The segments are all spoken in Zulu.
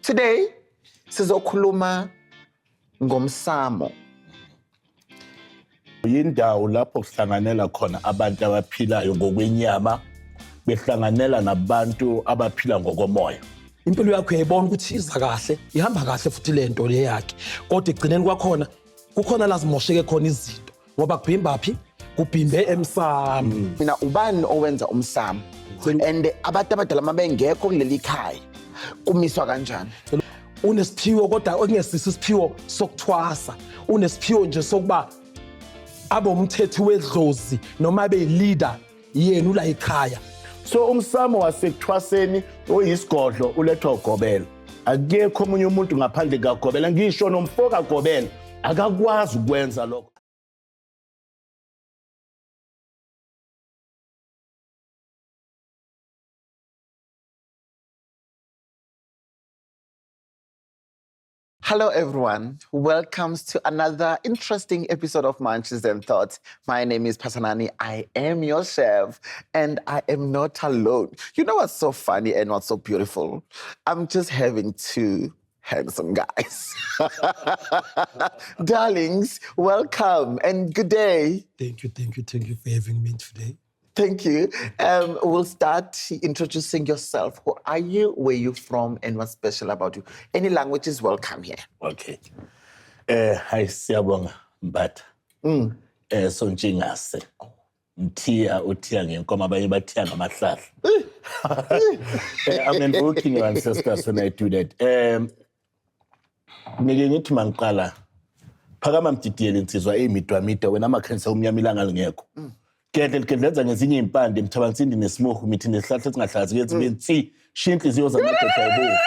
Today sizokhuluma ngomsamo. Yindawo lapho kuhlanganela khona abantu abaphilayo ngokwenyama behlanganela nabantu abaphila ngokomoya. Impilo yakho uyayibona ukuthi iza kahle, ihamba kahle futhi le nto le yakhe, kodwa ekugcineni kwakhona kukhona la zimosheke khona izinto ngoba kubhimba phi? Kubhimbe emsamo. Mina ubani owenza umsamo? And abantu abadala uma bengekho kuleli khaya kumiswa kanjani? Unesiphiwo kodwa okungesiso isiphiwo sokuthwasa, unesiphiwo nje sokuba abe umthethi wedlozi noma abe leader yena ula ekhaya. So umsamo wasekuthwaseni oyisigodlo ulethwa ugobela. Akekho omunye umuntu ngaphandle kagobela, ngisho nomfo kagobela akakwazi ukwenza lokho. Hello everyone, welcome to another interesting episode of Munchies and Thoughts. My name is Phasanani, I am your chef and I am not alone. You know what's so funny and what's so beautiful? I'm just having two handsome guys. Darlings, welcome and good day. Thank you, thank you, thank you for having me today. Thank you. We'll start introducing yourself. Who are you, where you from, and what's special about you? Any language is welcome here. Okay. Hayi siyabonga Mbatha. Sontshingase. Mthiya uthiya ngenkomo, abanye bathiya ngamahlahla. I'm invoking your ancestors when I do that. Ngike ngithi mangiqala phakama mdidiyele insizwa eyimidwa midwa wena amakhensa umnyama ilanga lingekho. Gedle ligedlenza ngezinye impande mthabansindi nesimohu mithi nesihlahla esingahlazeki ezibe nsi shiya inhliziyo zamadoda ayibo.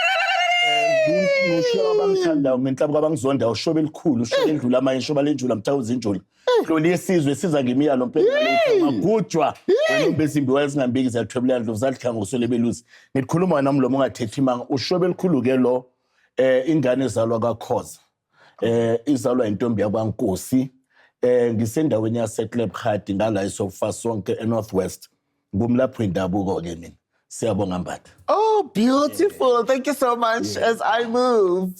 Ngisho abangithandayo ngenhlaba kwabangizondayo ushobe elikhulu ushobe endlula amanye shoba lenjula mthawuza injula. Hloli yesizwe siza ngemiyalo mpela magujwa wena umbezimbi wayezingambiki ziyathwebulela ndlovu zadlikhanga ngoswele beluzi. Ngikhuluma wena mlomo ungathethi imanga ushobe elikhulu ke lo ingane ezalwa kaKhoza. Izalwa intombi yakwaNkosi. Ngisendaweni yaseKlipgat ngala esofa sonke eNorth West. Ngumlaphi wendabuko ke mina. Siyabonga Mbatha. Oh, beautiful. Thank you so much. As I move.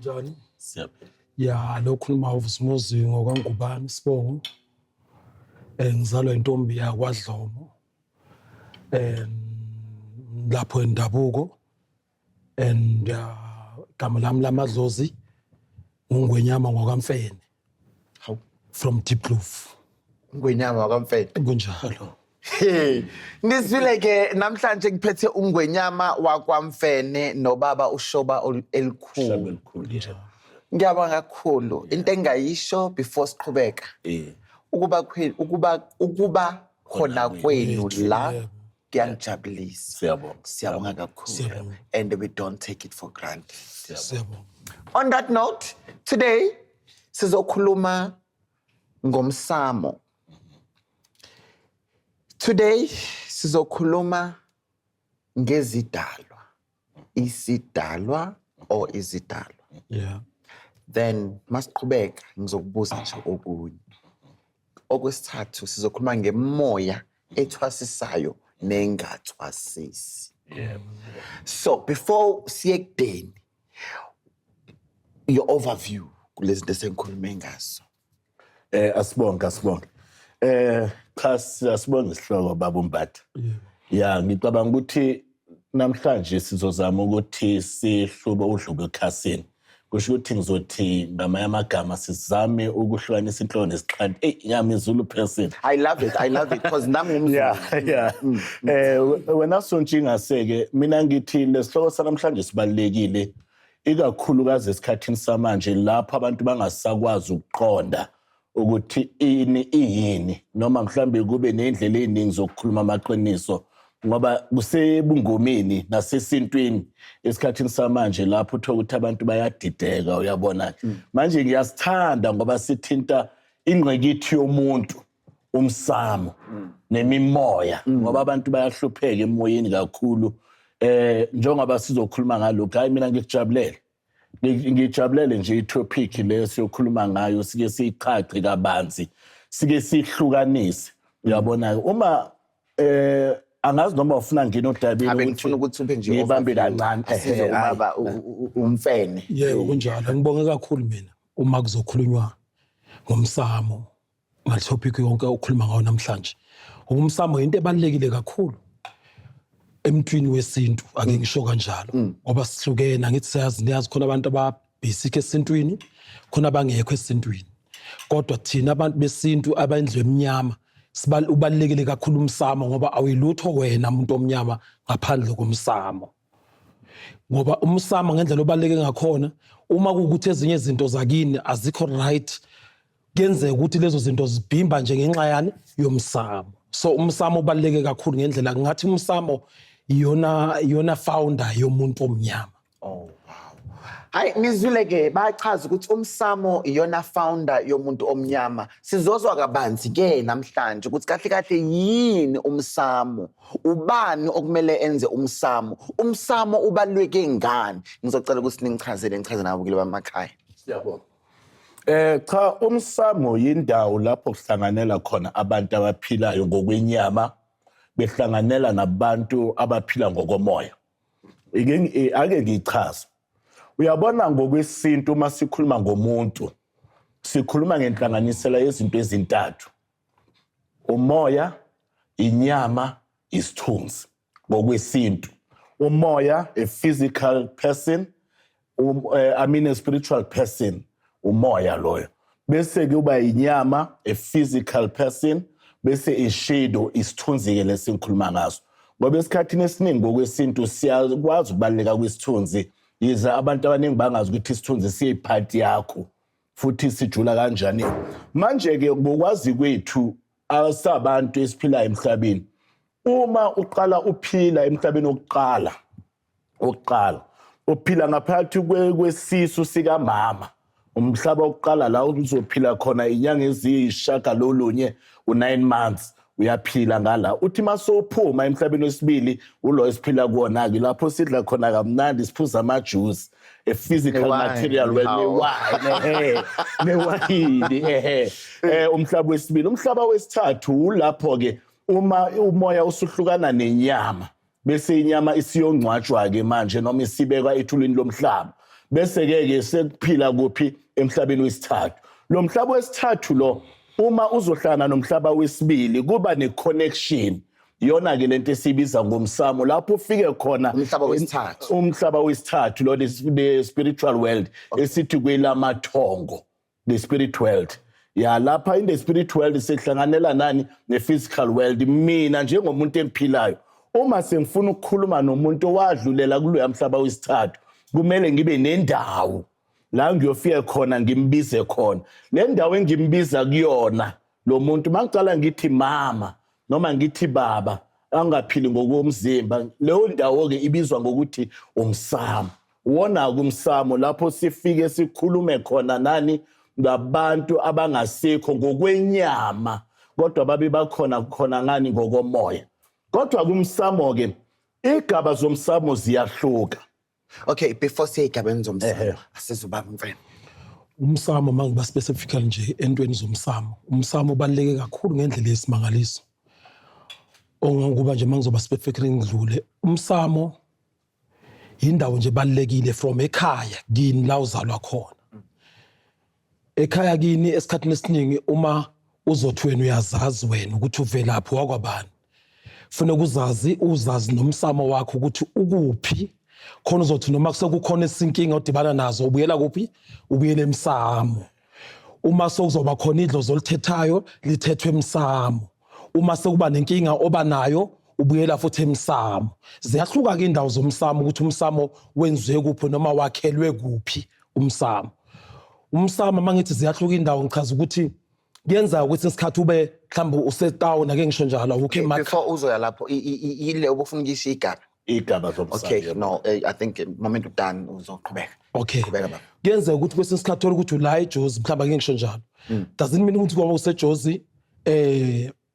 Njani? Siyabonga. Ya, lokhuluma uVusimuzi ngokwaNgubane sibongo. Ngizalwa intombi yakwaDlomo. Lapho endabuko and igama lami lamadlozi nguNgwenyama ngwakamfene. Hawu. From Diepkloof. Ngwenyama wakamfene. Kunjalo. Hey, nizwile ke namhlanje ngiphethe uNgwenyama wakwamfene nobaba uShoba elikhulu. Shoba elikhulu. Ngiyabonga kakhulu. Into engayisho before siqhubeka. Ukuba khona kwenu la kuyangijabulisa. Siyabonga. Siyabonga kakhulu. Siyabonga. And we don't take it for granted. Siyabonga. On that note, today sizokhuluma ngomsamo. Today sizokhuluma ngezidalwa. Isidalwa or izidalwa. Yeah. Then masiqhubeka ngizokubuza nje okunye. Okwesithathu sizokhuluma ngemoya ethwasisayo nengathwasisi. Yeah. So before siye kudeni, your overview kulezi zinto esengikhulume ngazo. Asibonge, asibonge. Cha asibonge isihloko baba uMbatha. Yeah, ngicabanga ukuthi namhlanje sizozama ukuthi sihlube udlubu ekhasini. Kusho ukuthi ngizothi ngamanye amagama sizame ukuhlukanisa inhloko nesixhanti. Ey, ngiyami Zulu person. I love it. I love it because nami ngumZulu. Yeah, yeah. Wena Sontshingase-ke mina ngithi lesihloko sanamhlanje sibalulekile ikakhulukazi esikhathini samanje lapho abantu bangasakwazi ukuqonda ukuthi ini iyini noma mhlambe kube nendlela eziningi zokukhuluma amaqiniso ngoba kusebungomeni nasesintwini esikhathini samanje lapho uthola ukuthi abantu bayadideka uyabona. Manje ngiyasithanda ngoba sithinta ingqikithi yomuntu umsamo nemimoya ngoba abantu bayahlupheka emoyeni kakhulu. Njengoba sizokhuluma ngalokho, hayi mina ngikujabulele. Ngijabulele nje i-topic le siyokhuluma ngayo, sike siyichache kabanzi, sike sihlukanise. Uyabona uma Angazi noma ufuna ngene odabeni. Abe ngifuna ukuthi ube nje ngibambe overview. kancane. Asize Ehhe, ubaba uMfene. Yebo, kunjalo. Ngibonge kakhulu mina uma kuzokhulunywa ngomsamo, ngale topic yonke okhuluma ngayo namhlanje. Umsamo into ebalulekile kakhulu emntwini wesintu, ake ngisho kanjalo, ngoba sihlukene. Angithi siyazi, niyazi, khona abantu ababasic esintwini, khona abangekho esintwini, kodwa thina abantu besintu abendlu emnyama ubalulekile kakhulu umsamo, ngoba awuyilutho wena umuntu omnyama ngaphandle komsamo, ngoba umsamo ngendlela obaluleke ngakhona, uma kuwukuthi ezinye izinto zakini azikho right, kuyenzeka ukuthi lezo zinto zibhimba nje ngenxa yani yomsamo. So umsamo ubaluleke kakhulu ngendlela ngathi umsamo iyona founder yomuntu omnyama. Hayi, nizwile ke, bayachaza ukuthi umsamo iyona founder yomuntu omnyama. Sizozwa kabanzi ke namhlanje ukuthi kahle kahle yini umsamo, ubani okumele enze umsamo, umsamo ubaluleke ngani. Ngizocela ukuthi ningichazele, ngichaze nabukeli bamakhaya. Siyabonga. Cha, umsamo yindawo lapho kuhlanganela khona abantu abaphilayo ngokwenyama behlanganela nabantu abaphila ngokomoya. Ake ngichaze. Uyabona, ngokwesintu uma sikhuluma ngomuntu sikhuluma ngenhlanganisela yezinto ezintathu. Umoya, inyama, isithunzi ngokwesintu. Umoya, a physical person, I mean a spiritual person, umoya loyo. Bese kuba inyama, a physical person, bese ishadow, isithunzi ke lesingikhuluma ngaso. Ngoba esikhathini esiningi ngokwesintu siyakwazi ukubaluleka kwesithunzi, yize abantu abaningi bangazi ukuthi isithunzi siyipart yakho futhi sijula kanjani. Manje ke ngokwazi kwethu asabantu esiphilayo emhlabeni, uma uqala uphila emhlabeni wokuqala uphila ngaphakathi kwesisu sikamama, umhlaba wokuqala la uzophila khona inyanga eziyishagalolunye, u-9 months uyaphila ngala. Uthi masowuphuma emhlabeni wesibili, ulo esiphila kuwona-ke, lapho sidla khona kamnandi, siphuza ama-juice, a physical Ne-wine, material world. Hawu. Ne-wine, ehe, newayini, ehe. Umhlaba wesibili. Umhlaba wesithathu ulapho-ke uma umoya usuhlukana nenyama, bese inyama isiyongcwatshwa-ke manje noma isibekwa ethulwini lomhlaba, bese-ke ke sekuphila kuphi? Emhlabeni wesithathu. Lo mhlaba wesithathu lo, uma uzohlangana nomhlaba wesibili, kuba ne-connection. Iyona-ke lento esiyibiza ngomsamo, lapho ufike khona. Umhlaba wesithathu. Umhlaba wesithathu lo, the spiritual world, esithi kwelamathongo, the spirit world. Ya, lapha in the spirit world sihlanganela nani? Ne-physical world. Mina njengomuntu emphilayo, uma sengifuna ukukhuluma nomuntu owadlulela kuloya mhlaba wesithathu, kumele ngibe nendawo la ngiyofika khona ngimbize khona. Le ndawo engimbiza kuyona lo muntu, mangicala ngithi mama noma ngithi baba angaphili ngokomzimba, leyo ndawo ke ibizwa ngokuthi umsamo. Wona kumsamo lapho sifike sikhulume khona nani? Ngabantu abangasekho ngokwenyama, kodwa babe bakhona khona ngani? Ngokomoya. Kodwa kumsamo ke igaba zomsamo ziyahluka. Okay, before siye ey'gabeni zomsamo, asizubaba Mfene. Umsamo, uma ngiba specifically nje entweni zomsamo, umsamo ubaluleke kakhulu ngendlela yesimangaliso. Ongangokuba nje mangizoba specifically ngidlule, umsamo indawo nje ebalulekile from ekhaya kini la uzalwa khona. Ekhaya kini esikhathini esiningi, uma uzothi wena uyazazi wena ukuthi uvelaphi, wakwabani, funeka uzazi, uzazi nomsamo wakho ukuthi ukuphi khona. Uzothi noma sekukhona isinkinga odibana nazo, ubuyela kuphi? Ubuyela emsamo. Uma sekuzoba khona idlozi olithethayo, lithethwe emsamo. Uma sekuba nenkinga oba nayo, ubuyela futhi emsamo. Ziyahluka-ke indawo zomsamo, ukuthi umsamo wenziwe kuphi noma wakhelwe kuphi umsamo. Umsamo, uma ngithi ziyahluka indawo, ngichaza ukuthi kuyenzeka ukuthi isikhathi ube mhlawumbe usetawuni, ake ngisho njalo, awukho emakhaya. Before uzoya lapho, yile ubufuna ukuyisho igaba? Igaba zomsamo. Okay, no, I think moment udone uzoqhubeka. Okay. Qhubeka, baba. Kuyenzeka ukuthi kwesinye isikhathi thola ukuthi ula eJozi mhlawumbe, ake ngisho njalo, doesn't mean ukuthi ngoba useJozi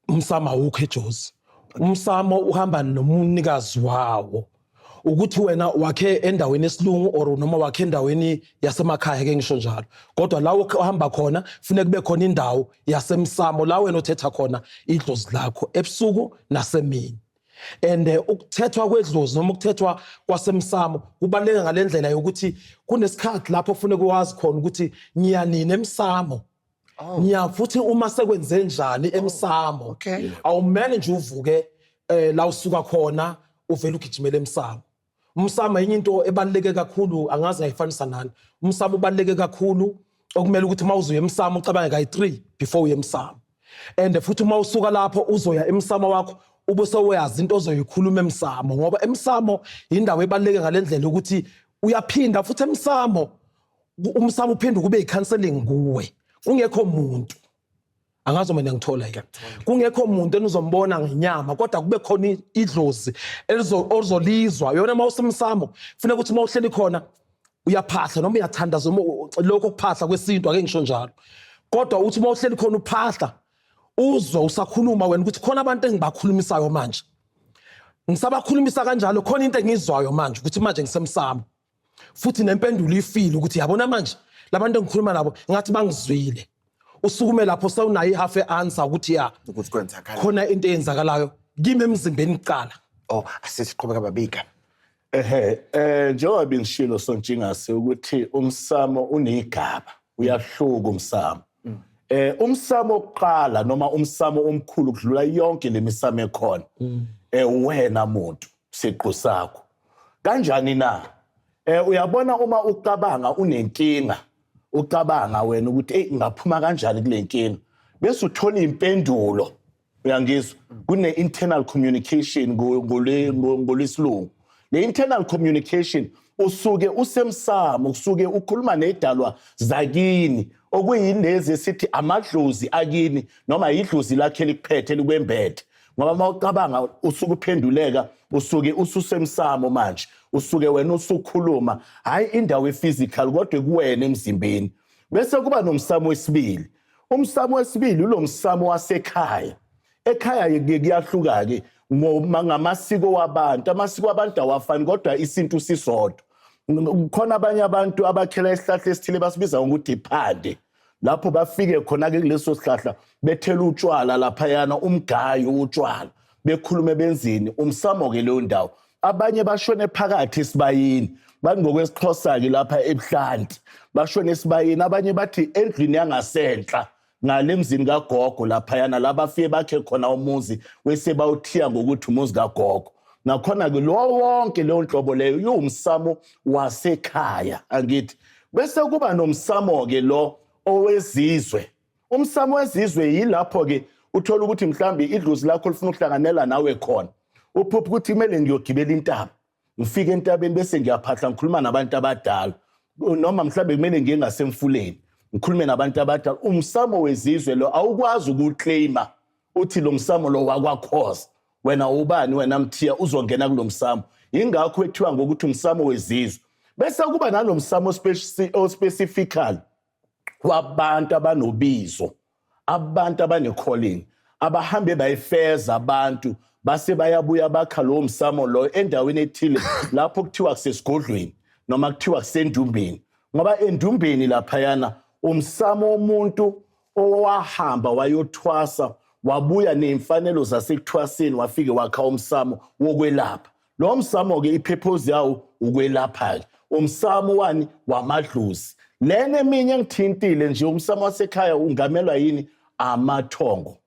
umsamo awukho eJozi. Umsamo uhamba nomnikazi wawo, ukuthi wena wakhe endaweni esilungu or noma wakhe endaweni yasemakhaya, ke ngisho njalo, kodwa la uhamba khona funeka kube khona indawo yasemsamo la wena othetha khona idlozi lakho ebusuku nasemini. And ukuthethwa kwedlozi noma ukuthethwa kwasemsamo kubaluleke ngalendlela yokuthi kunesikhathi lapho kufuneka wazi khona ukuthi ngiya nini emsamo. Ngiya futhi uma sekwenze njani emsamo. Awumele nje uvuke la usuka khona uvele ugijimele emsamo. Umsamo enye into ebaluleke kakhulu, angazi ngayifanisa nani. Umsamo ubaluleke kakhulu, okumele ukuthi uma uzoya emsamo ucabange kayi-3 before uye emsamo. And futhi uma usuka lapho uzoya emsamo wakho, ube sewuyazi into ozoyikhuluma emsamo, ngoba emsamo indawo ebaluleke ngalendlela ukuthi uyaphinda futhi emsamo, umsamo uphinde kube i-counseling kuwe kungekho muntu. Angazi mina ngithola yini, kungekho muntu enizombona ngenyama, kodwa kube khona idlozi ozolizwa yona uma usemsamo. Kufuneka ukuthi uma uhleli khona uyaphahla noma uyathandaza, noma lokho kuphahla kwesintu, ake ngisho njalo, kodwa uthi uma uhleli khona uphahla, uzwe usakhuluma wena ukuthi khona abantu engibakhulumisayo manje, ngisabakhulumisa kanjalo, khona into engiyizwayo manje ukuthi manje ngisemsamo, futhi nempendulo ifile ukuthi yabona manje labantu engikhuluma nabo ngathi bangizwile. Usukume lapho sewunayo i-half answer ukuthi ya, ukuthi kwenzakala khona into eyenzakalayo kimi emzimbeni kuqala. Oh, asisiqhubeka, babika. Ehe, njengoba bengishilo, Sontshingase, ukuthi umsamo unegaba, uyahluka umsamo. Umsamo oqala noma umsamo omkhulu kudlula yonke lemisamo ekhona, wena muntu siqu sakho. Kanjani na? Uyabona uma ucabanga unenkinga, ucabanga wena ukuthi hey, ngaphuma kanjani kule nkinga, bese uthola impendulo. Uyangizwa? Kune internal communication ngolwesilungu. Le internal communication usuke usemsamo, usuke ukhuluma nedalwa zakini, okuyilezi esithi amadlozi akini noma idlozi lakhe likuphethe, likwembethe, ngoba uma ucabanga usuke uphenduleka, usuke ususemsamo manje, usuke wena usukhuluma, hayi indawo e-physical kodwa kuwena emzimbeni. Bese kuba nomsamo wesibili. Umsamo wesibili ulo msamo wasekhaya. Ekhaya ke kuyahluka ke ngoba ngamasiko wabantu, amasiko wabantu awafani, kodwa isintu sisodwa. Khona abanye abantu abakhela isihlahla esithile, basibiza ngokuthi iphande, lapho bafike khona ke kuleso sihlahla bethela utshwala laphayana, umgayo utshwala, bekhulume benzini, umsamo ke leyo ndawo. Abanye bashone phakathi esibayeni, bathi ngokwesiXhosa ke lapha ebuhlanti bashone esibayeni. Abanye bathi endlini yangasenhla ngale mzini kagogo laphayana, la bafike bakhe khona umuzi wese bawuthiya ngokuthi umuzi kagogo. Nakhona-ke lo wonke leyo nhlobo leyo iwumsamo wasekhaya, angithi? Bese kuba nomsamo-ke lo owezizwe. Umsamo wezizwe yilapho-ke uthola ukuthi mhlambe idlozi lakho lifuna ukuhlanganela nawe khona, uphupha ukuthi kumele ngiyogibela intaba, ngifike entabeni bese ngiyaphahla, ngikhuluma nabantu abadala, noma mhlambe kumele ngiye ngasemfuleni ngikhulume nabantu abadala. Umsamo wezizwe lo awukwazi ukuclaima uthi lo msamo lo wakwaKhoza. Wena ubani wena Mthiya uzongena kulo msamo? Ingakho ethiwa ngokuthi umsamo wezizwe. Bese kuba nalo msamo ospecifically wabantu abanobizo, abantu abane-calling, abahambe bayifeza abantu, base bayabuya bakha lowo msamo loyo endaweni ethile lapho kuthiwa kusesigodlweni noma kuthiwa kusendumbeni, ngoba endumbeni laphayana umsamo womuntu owahamba wayothwasa, wabuya ney'mfanelo zasekuthwaseni, wafike wakha umsamo wokwelapha. Lo msamo-ke i-purpose yawo ukwelapha-ke. Umsamo wani? Wamadlozi. Lena eminye engithintile nje, umsamo wasekhaya ungamelwa yini? Amathongo,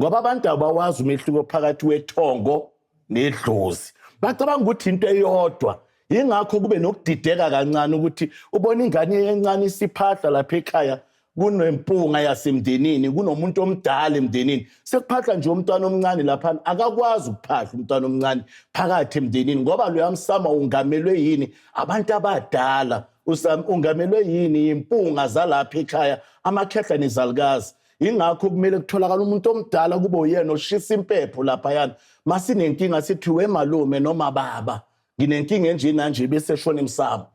ngoba abantu abawazi umehluko phakathi wethongo nedlozi, bacabanga ukuthi into eyodwa. Yingakho kube nokudideka kancane ukuthi ubona ingane encane isiphahla lapha ekhaya, kunempunga yasemndenini, kunomuntu omdala emndenini, sekuphahla nje umntwana omncane laphana. Akakwazi ukuphahla umntwana omncane phakathi emndenini, ngoba loya msamo ungamelwe yini? Abantu abadala. Ungamelwe yini? Impunga zalapha ekhaya, amakhehla nezalukazi. Ingakho kumele kutholakala umuntu omdala, kube uyena oshisa impepho laphayana. Masinenkinga sithi, "We malume noma baba, nginenkinga enje nanje," bese eshona emsamo.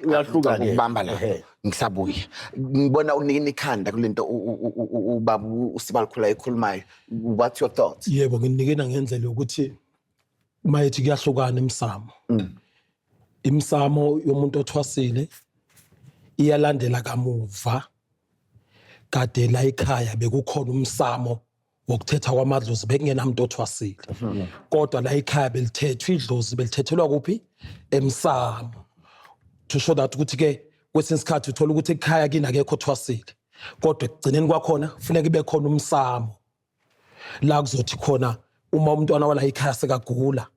Uyahluka-ke. Ukubamba la. Ngisabuya, ngibona unikina ikhanda kulento ubaba uSibalikhulu ekhulumayo. What's your thoughts? Yebo, nginikena ngendlela yokuthi mayethi kuyahlukana emsamo. Imsamo yomuntu othwasile iyalandela kamuva, kade la ekhaya bekukhona umsamo. Wokuthetha kwamadlozi bekungenamuntu othwasile, kodwa la ekhaya belithethwa idlozi, belithethelwa kuphi? Emsamo. To show that ukuthi ke kwesinye isikhathi uthola ukuthi ekhaya kini akekho othwasile, kodwa ekugcineni kwakhona kufuneka ibe khona umsamo la kuzothi khona uma umntwana wala ekhaya sekagula,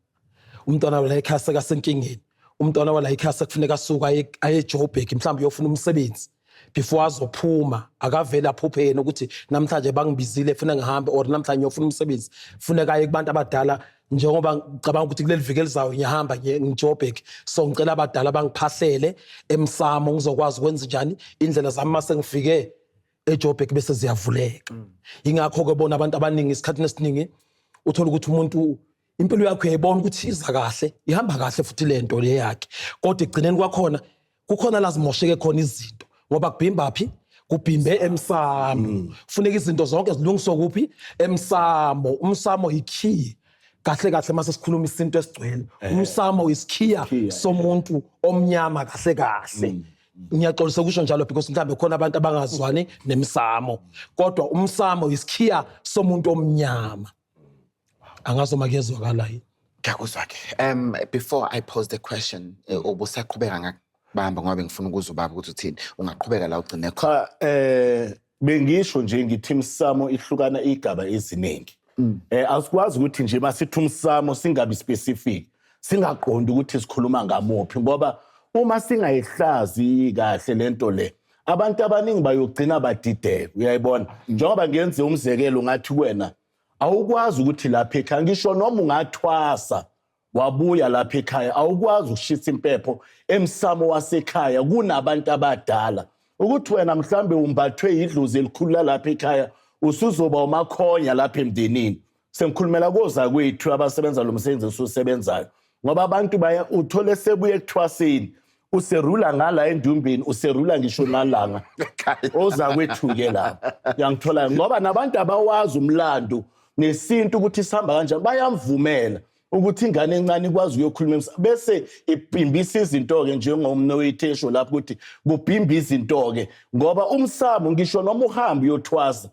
umntwana wala ekhaya sekasenkingeni, umntwana wala ekhaya sekufuneka asuke aye eJoburg mhlawumbe uyofuna umsebenzi, before azophuma akavele aphuphe yena ukuthi namhlanje bangibizile, funa ngihambe, or namhlanje ngiyofuna umsebenzi. Funeka aye kubantu abadala, njengoba ngicabanga ukuthi kuleli viki elizayo ngiyahamba ngiJoburg, so ngicela abadala bangiphahlele emsamo, ngizokwazi ukwenza njani indlela zami mase ngifike eJoburg bese ziyavuleka. Ingakho ke bona abantu abaningi, isikhathi esiningi uthola ukuthi umuntu impilo yakho uyayibona ukuthi iza kahle, ihamba kahle futhi lento le yakhe, kodwa ekugcineni kwakhona kukhona la zimosheke khona izinto, ngoba kubhimba phi? Kubhimbe emsamo. Kufuneka izinto zonke zilungiswe kuphi? Emsamo. Umsamo ikey kahle kahle mase sikhuluma isinto esigcwele. Umsamo isikhiya Isikhiya, somuntu omnyama kahle kahle. Ngiyaxolisa ukusho njalo because mhlambe khona abantu abangazwani nemsamo, kodwa umsamo isikhiya somuntu omnyama. Angazi uma kuyezwakala yini. Ngiyakuzwa ke. Before I pose the question, ubusaqhubeka, ngakubamba ngoba ngifuna ukuzwa ubaba ukuthi uthini. Ungaqhubeka la ugcine khona. Cha, bengisho nje ngithi imsamo ihlukana igaba eziningi. Asikwazi ukuthi nje masithi umsamo singabi specific, singaqondi ukuthi sikhuluma ngamuphi, ngoba uma singayihlazi kahle lento le, abantu abaningi bayogcina badideka, uyayibona? Njengoba ngenze umzekelo ngathi kuwena awukwazi ukuthi lapha ekhaya, ngisho noma ungathwasa wabuya lapha ekhaya, awukwazi ukushisa impepho emsamo wasekhaya kunabantu abadala, ukuthi wena mhlambe umbathwe yidlozi elikhulu lalapha ekhaya, usuzoba umakhonya lapha emndenini. Sengikhulumela koza kwethu abasebenza lo msebenzi esiwusebenzayo, ngoba abantu baya uthole sebuye ekuthwaseni, userula ngala endumbeni, userula ngisho nalanga oza kwethu-ke lapho, uyangithola? Ngoba nabantu abawazi umlando nesintu ukuthi sihamba kanjani, bayamvumela ukuthi ingane encane ikwazi ukuyokhuluma bese ibhimbisa izinto-ke, njengomnowethesho lapho ukuthi kubhimba izinto-ke, ngoba umsamo ngisho noma uhambe uyothwasa,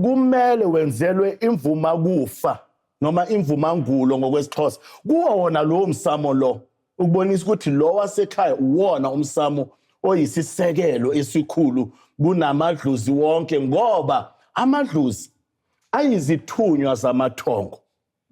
kumele wenzelwe imvuma kufa noma imvumangulo ngokwesiXhosa kuwo wona lowo msamo lo, ukubonisa ukuthi lo wasekhaya uwona umsamo oyisisekelo esikhulu kunamadlozi wonke, ngoba amadlozi ayizithunywa zamathongo,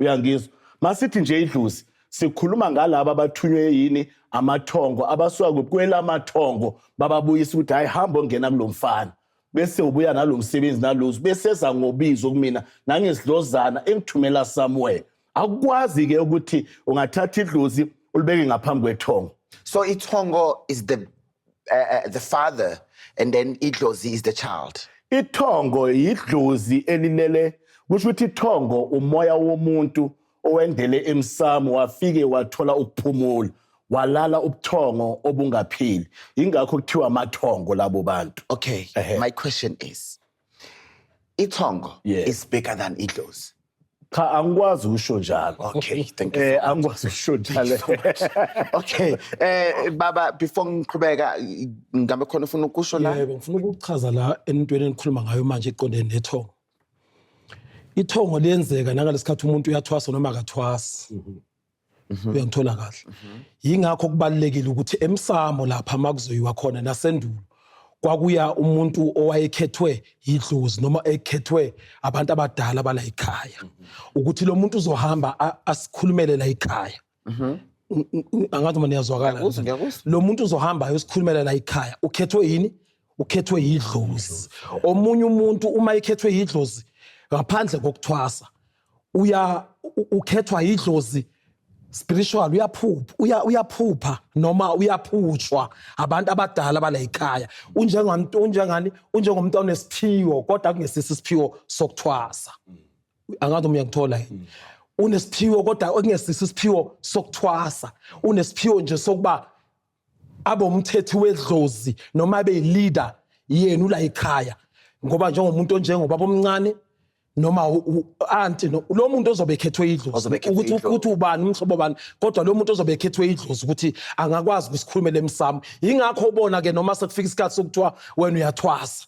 uyangizwa? Masithi nje idlozi, sikhuluma ngalabo abathunywe yini? Amathongo, abasuka kuphi? Kwelamathongo, bababuyisa ukuthi hayi, hamba ongena kulo mfana, bese ubuya nalo msebenzi nalozi, bese eza ngobizo kumina nangesidlozana engithumela somewhere. Akukwazi ke ukuthi ungathatha idlozi ulibeke ngaphambi kwethongo. So ithongo is the father and then idlozi is the child. Ithongo yidlozi elilele, kusho ukuthi ithongo umoya womuntu owendele emsamo, wafike wathola ukuphumula, walala ubuthongo obungaphili, ingakho kuthiwa amathongo labo bantu. Okay, my question is, ithongo is bigger than idlozi? Cha, angikwazi ukusho njalo. Okay, thank you. Angikwazi ukusho njalo. Okay, baba, before ngiqhubeka, ngabe khona ufuna ukusho la? Yebo, ngifuna ukuchaza la entweni enikhuluma ngayo manje iqondene nethongo. Ithongo liyenzeka nangalesikhathi umuntu uyathwasa noma akathwasi. Uyangithola kahle? Yingakho kubalulekile ukuthi emsamo lapha makuzoyiwa khona, nasendulo kwakuya umuntu owayekhethwe yidlozi noma ekhethwe abantu abadala bala ekhaya, ukuthi lo muntu uzohamba asikhulumele la ekhaya. Angazi uma niyazwakala. Ngiyakuzwa, ngiyakuzwa. Lo muntu uzohamba ayosikhulumela la ekhaya ukhethwe yini? Ukhethwe yidlozi. Omunye umuntu uma ekhethwe yidlozi ngaphandle kokuthwasa, uya ukhethwa yidlozi spiritual, uyaphupha, uyaphupha noma uyaphutshwa abantu abadala bala ekhaya. Unjengani? Unjengani? Unjengomuntu onesiphiwo kodwa kungesisi isiphiwo sokuthwasa. Angazi uma uyangithola yini. Unesiphiwo kodwa okungesisi isiphiwo sokuthwasa, unesiphiwo nje sokuba abe umthethi wedlozi noma abe leader yenu la ekhaya, ngoba njengomuntu onjengobaba omncane noma auntie, lo muntu ozobe ekhethwe idlozi, Ozobe ekhethwe ukuthi idlozi. Ukuthi ubani, umhlobo bani, kodwa lo muntu ozobe ekhethwe idlozi ukuthi angakwazi ukusikhulumela emsamo. Yingakho ubona ke noma sekufika isikhathi sokuthiwa wena uyathwasa,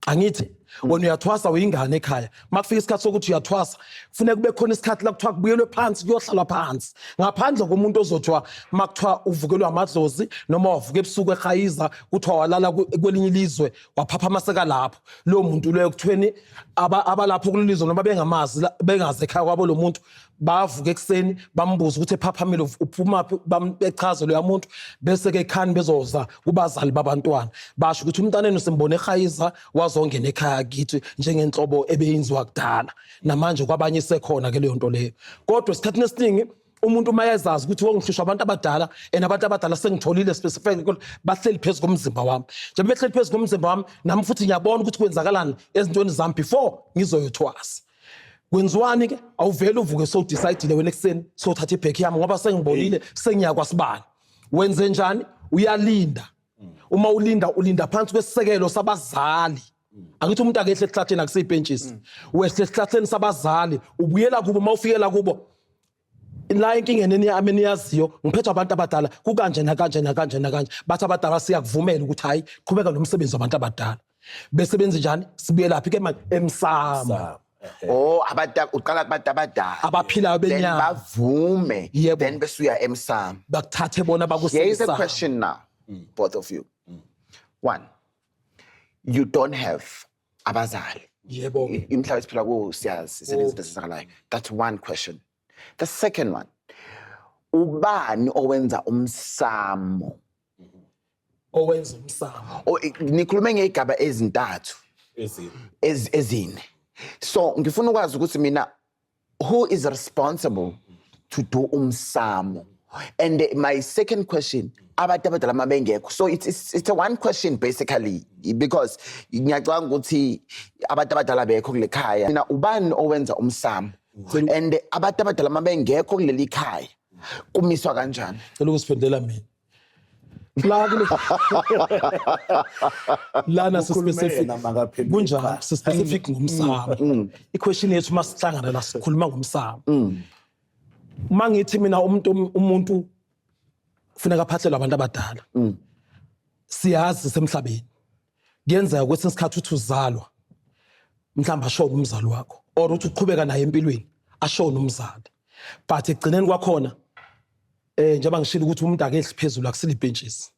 angithi? Wena uyathwasa, uyingane ekhaya. Makufika isikhathi sokuthi uyathwasa, kufuneka kube khona isikhathi la kuthiwa kubuyelwe phansi, kuyohlalwa phansi, ngaphandle komuntu ozothiwa makuthiwa uvukelwe amadlozi noma wavuka ebusuku ehayiza, kuthiwa walala kwelinye ilizwe, waphaphama sekalapho. Lowo muntu loyo kuthweni abalapho kulelo lizwe noma bengamazi, bengazi ekhaya kwabo lo muntu, bavuka ekuseni bambuza ukuthi ephaphamile uphumaphi, bechaze loya muntu. Bese-ke ekhani bezoza kubazali babantwana, basho ukuthi umntanenu simbone ehayiza, wazongena ekhaya kithi, njengenhlobo ebeyenziwa kudala, namanje kwabanye isekhona ke leyo nto leyo. Kodwa esikhathini esiningi umuntu uma ezazi ukuthi wongihlushwa abantu abadala, and abantu abadala sengitholile specific bahleli phezu komzimba wami, njengoba behleli phezu komzimba wami, nami futhi ngiyabona ukuthi kwenzakalani ezintweni zami before ngizoyothwasa, kwenziwani ke? Awuvele uvuke sowudecide wena ekuseni, sowuthatha ibheki yami ngoba sengibonile, sengiyakwasibani. Wenze njani? Uyalinda. Uma ulinda, ulinda phansi kwesisekelo sabazali. Angithi umuntu akehle esihlahleni, akuseyipentshisi, wehle esihlahleni sabazali, ubuyela kubo. Uma ufikela kubo la, enkingeni eniyami eniyaziyo, ngiphethwe abantu abadala, kukanje nakanje nakanje nakanje, bathi abadala siyakuvumela ukuthi hayi, qhubeka nomsebenzi wabantu abadala. Besebenzi njani? Sibuyelaphi ke manje? Emsamo. Sa. Oh, abantu uqala kubantu abadala abaphilayo then benyama. Bavume. Yebo. Then bese uya emsamo. Bakuthathe bona. Here is a Bakusemsamo. question now, both of you. One, you don't have abazali. Yebo. Imhlaba esiphila kuwo, siyazi izinto ezenzakalayo. That's one question. The second one, ubani owenza umsamo? Owenza umsamo. Nikhulume ngey'gaba ezintathu. Ezine. Ezine. So ngifuna ukwazi ukuthi mina, who is responsible to do umsamo? And my second question, abantu abadala uma bengekho. So it's a one question basically, because ngiyacabanga ukuthi abantu abadala bekho kule khaya. Mina, ubani owenza umsamo? And abantu abadala uma bengekho kuleli khaya, kumiswa kanjani? Cela ukusiphendela mina la kule lana. Ukhulume Si-specific. yena, makaphendule. Kunjalo, si-specific ngomsamo. I-question yethu masihlangana la, sikhuluma ngomsamo. Uma ngithi mina umuntu kufuneka aphahlelwe abantu abadala, siyazi semhlabeni kuyenzeka kwesinye isikhathi uthi uzalwa, mhlawumbe ashone umzali wakho, or uthi uqhubeka naye empilweni, ashone umzali. But ekugcineni kwakhona, njengoba ngishilo ukuthi umuntu akehli phezulu, akusilibhentshisi,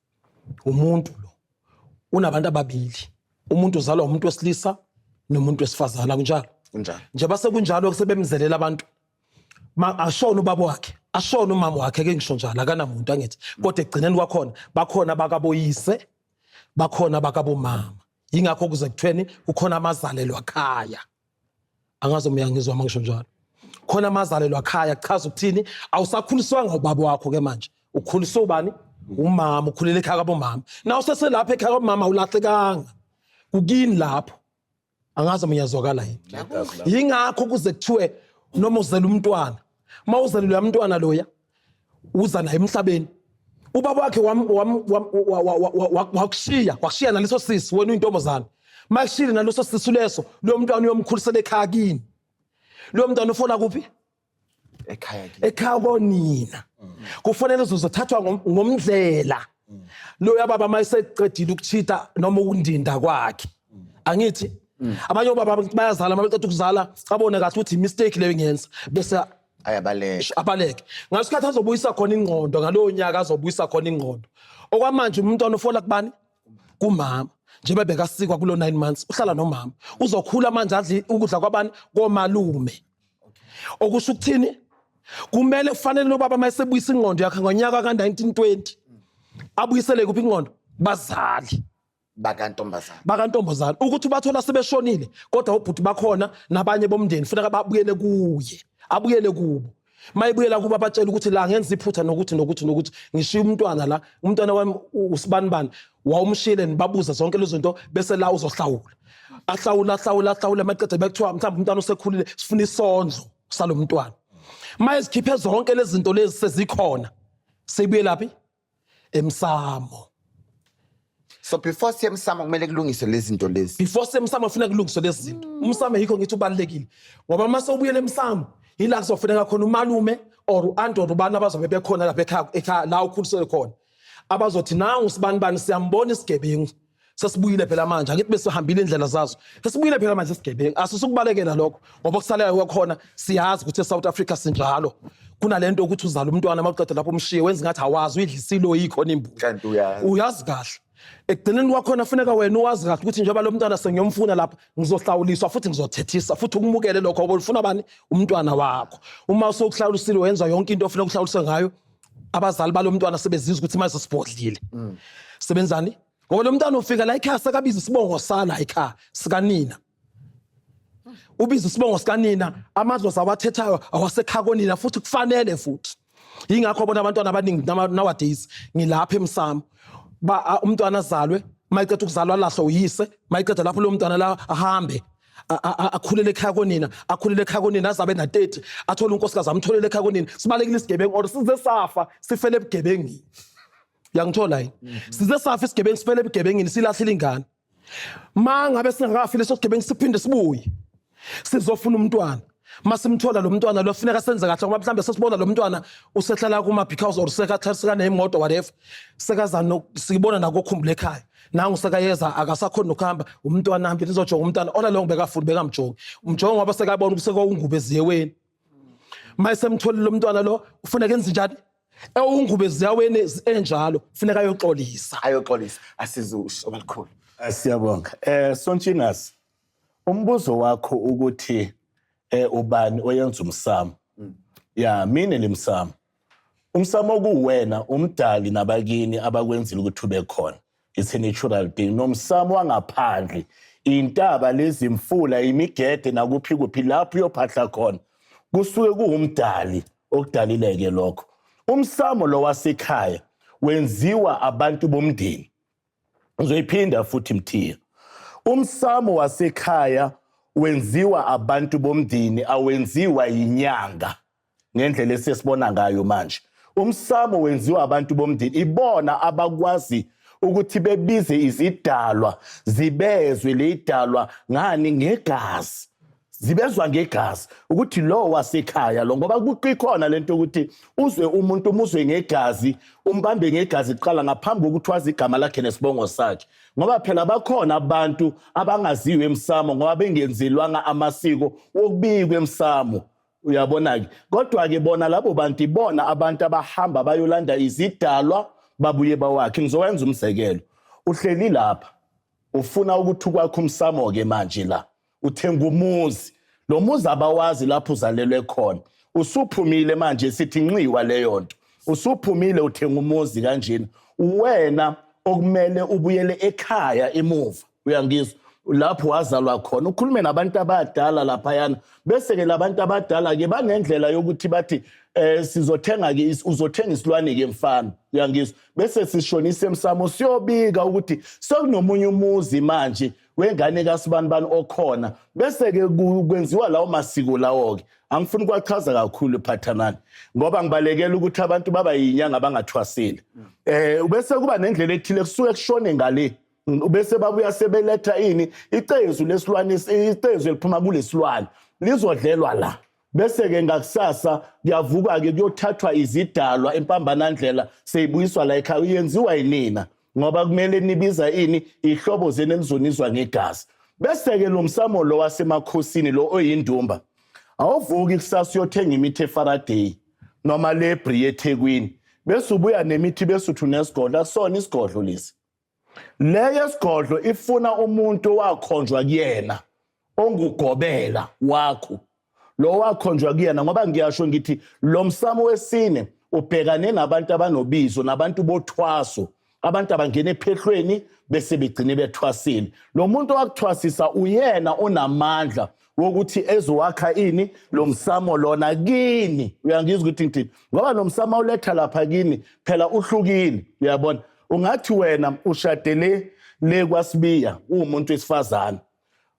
umuntu lo unabantu ababili. Umuntu uzalwa umuntu wesilisa nomuntu wesifazane, akunjalo? Kunjalo. Njengoba sekunjalo, sebemzelela abantu, ma ashona ubaba wakhe, ashona umama wakhe ke, ngisho njalo, akanamuntu, angithi? Kodwa ekugcineni kwakhona bakhona bakaboyise, bakhona bakabomama. Yingakho kuze kuthweni kukhona amazalelwa khaya. Angazi uma uyangizwa uma ngisho njalo. Khona amazalelwa khaya chaza ukuthini? Awusakhuliswanga ubaba wakho ke manje, ukhuliswe ubani? Umama. Ukhulele ekhaya kabomama. Na useselapha ekhaya kabomama, awulahlekanga, kukini lapho. Angazi uma uyazwakala yini. Yingakho kuze kuthiwe noma uzela umntwana, uma uzela loya mntwana loya, uza naye emhlabeni, ubaba wakhe wakushiya, wakushiya naleso sisi, wena uyintombazana. Makushile naleso sisu leso, loyo mntwana uyomkhulisela ekhaya kini. Loyo mntwana ufona kuphi? Ekhaya kini. Ekhaya konina. Kufanele uzothathwa ngomndlela loya baba mayeseqedile ukuchitha noma ukundinda kwakhe, angithi? Abanye obaba bayazala, uma beqeda ukuzala abone kahle ukuthi i-mistake leyo ngenza, bese Ayabaleka. Abaleke. Ngasikhathi azobuyisa khona ingqondo, ngalowo nyaka azobuyisa khona ingqondo. Okwamanje umntwana ufola kubani? Kumama. Njengoba bekasikwa kulo 9 months, uhlala nomama. Uzokhula manje adle ukudla kwabani? Komalume. Okusho ukuthini? Kumele, kufanele lo baba mayesebuyisa ingqondo yakhe ngonyaka ka-1920, abuyisele kuphi ingqondo? Bazali. Bakantombazana. Bakantombazana. Ukuthi ubathola sebeshonile, kodwa ubhuti bakhona nabanye bomndeni, funeka babuyele kuye, abuyele kubo. Mayibuyela kubo, abatshela ukuthi la ngenza iphutha, nokuthi nokuthi nokuthi, ngishiya umntwana la, umntwana wami usibani bani, wawumshiyele, nibabuza zonke lezo zinto. Bese la uzohlawula, ahlawula, ahlawula, ahlawula. Maqeda bekuthiwa mhlawumbe umntwana usekhulile, sifuna isondlo salo mntwana. Mayezikhiphe zonke lezi zinto lezi, sezikhona, seyibuyelaphi? Emsamo. So before siye emsamo kumele kulungiswe lezi zinto lezi. Before semsamo kufuneka kulungiswe lezi zinto. Umsamo, yikho ngithi ubalulekile, ngoba uma sewubuyela emsamo, yila kuzofuneka khona umalume or u-aunt or ubani abazobe bekhona lapha ekhaya, ekhaya la ukhuliselwe khona, abazothi nangu sibani bani, siyambona isigebengu. Sesibuyile phela manje, angithi besihambile indlela zazo, sesibuyile phela manje isigebengu. Asisukubalekela lokho, ngoba kusalela kwakhona siyazi ukuthi eSouth Africa sinjalo. Kunalento ukuthi uzala umntwana, mawuqeda lapho umshiye, wenza ngathi awazi, uyidlisile oyikhona imbuzi. Kanti uyazi. Uyazi kahle. Ekugcineni kwakhona funeka wena uwazi kahle ukuthi njengoba lo mntwana sengiyomfuna lapha, ngizohlawuliswa futhi ngizothethisa futhi ukumukele lokho, ngoba ufuna bani? Umntwana wakho. Uma usukuhlawulisile, wenza yonke into ofuna ukuhlawulisa ngayo, abazali balo mntwana sebezizwa ukuthi manje sesibhodlile. Sebenzani? Ngoba lo mntwana ufika la ekhaya sekabiza isibongo sala ekhaya sikanina. Ubiza isibongo sikanina, amadlozi awathethayo awasekhaya konina, futhi kufanele futhi. Yingakho bona abantwana abaningi nowadays ngilapha emsamo. Ba umntwana azalwe, mayiqeda ukuzalwa alahlwe uyise, mayiqeda lapho lo mntwana la ahambe akhulele ekhaya konina, akhulele ekhaya konina azabe na 30, athole unkosikazi amtholele ekhaya konina. Sibalekile isigebengu or size safa sifele ebugebengini. Uyangithola yini? Size safa isigebengu sifele ebugebengini, silahlile ingane. Ma ngabe singakafi leso sigebengu siphinde sibuye sizofuna umntwana. Masimthola lo mntwana lo, funeka senze kahle, ngoba mhlambe sesibona lo mntwana usehlala kuma big house or sekanemoto, whatever, sekaza sibona nakokhumbula ekhaya, nangu sekayeza, akasakhoni nokuhamba umntwana. Hambe nizojonga umntwana all along bekafuni, bekamjongi umjonga, ngoba sekabona ukuthi sekawungubo eziyeweni. Mayesemtholile lo mntwana lo, ufuneka enze njani? Ewungubo eziyaweni enjalo, funeka ayoxolisa. Ayoxolisa. Asizusho balikhulu. Siyabonga. Sontshingasi, umbuzo wakho ukuthi ubani oyenza umsamo? Ya, mina limsamo. Umsamo kuwena, umdali nabakini abakwenzile ukuthi ube khona. It's a natural thing. Nomsamo wangaphandle, intaba lezimfula, imigede, nakuphi kuphi lapho uyophahla khona, kusuke kuwumdali okudalileke lokho. Umsamo lo wasekhaya wenziwa abantu bomndeni. Ngizoyiphinda futhi, Mthiya. Umsamo wasekhaya wenziwa abantu bomndeni, awenziwa yinyanga ngendlela esesibona ngayo manje. Umsamo wenziwa abantu bomndeni, ibona abakwazi ukuthi bebize izidalwa, zibezwe leyidalwa ngani? Ngegazi. Zibezwa ngegazi ukuthi lo wasekhaya lo, ngoba kuqikhona lento ukuthi uzwe umuntu, umuzwe ngegazi, umbambe ngegazi kuqala ngaphambi kokuthi wazi igama lakhe nesibongo sakhe, ngoba phela bakhona abantu abangaziwe emsamo ngoba bengenzelwanga amasiko wokubikwa emsamo, uyabona-ke. Kodwa-ke bona labo bantu ibona abantu abahamba bayolanda izidalwa, babuye bawakhe. Ngizowenza umzekelo. Uhleli lapha, ufuna ukuthi ukwakhe umsamo-ke manje la uthenga umuzi, lo muzi abawazi lapho uzalelwe khona. Usuphumile manje, sithi nxiwa leyo nto, usuphumile uthenga umuzi kanjena, wena okumele ubuyele ekhaya emuva, uyangizwa, lapho wazalwa khona, ukhulume nabantu abadala laphayana. Bese-ke labantu abadala-ke banendlela yokuthi bathi sizothenga-ke, uzothenga isilwane-ke mfana, uyangizwa, bese sishonisa emsamo, siyobika ukuthi sekunomunye umuzi manje wengane kaSibanibani okhona. Bese-ke kwenziwa lawo masiko lawo-ke. Angifuni ukwachaza kakhulu, Phathanani, ngoba ngibalekela ukuthi abantu baba yinyanga bangathwasile. Bese kuba nendlela ethile kusuke kushone ngale, bese babuya sebeletha ini? Icezu lesilwane, icezu eliphuma kulesilwane lizodlelwa la. Bese-ke ngakusasa kuyavuka-ke, kuyothathwa izidalwa empambanandlela, seyibuyiswa la ekhaya. Yenziwa yinina, ngoba kumele nibiza ini? Ihlobo zenu enizonizwa ngegazi. Bese-ke lo msamo lo wasemakhosini lo oyindumba, awuvuki kusasa uyothenga imithi eFaraday noma lebri eThekwini, bese ubuya nemithi, bese uthi unesigodlo. Akusona isigodlo lesi. Leyo esigodlo ifuna umuntu owakhonjwa kuyena, ongugobela wakho lo wakhonjwa kuyena, ngoba ngiyasho ngithi lo msamo wesine ubhekane nabantu abanobizo nabantu bothwaso, abantu abangena ephehlweni bese begcine bethwasile. Lo muntu owakuthwasisa uyena onamandla wokuthi ezowakha ini? Lo msamo lona kini, uyangizwa ukuthi ngithini? Ngoba lo msamo awuletha lapha kini phela uhlukile, uyabona. Ungathi wena ushadele le kwaSibiya, uwumuntu wesifazane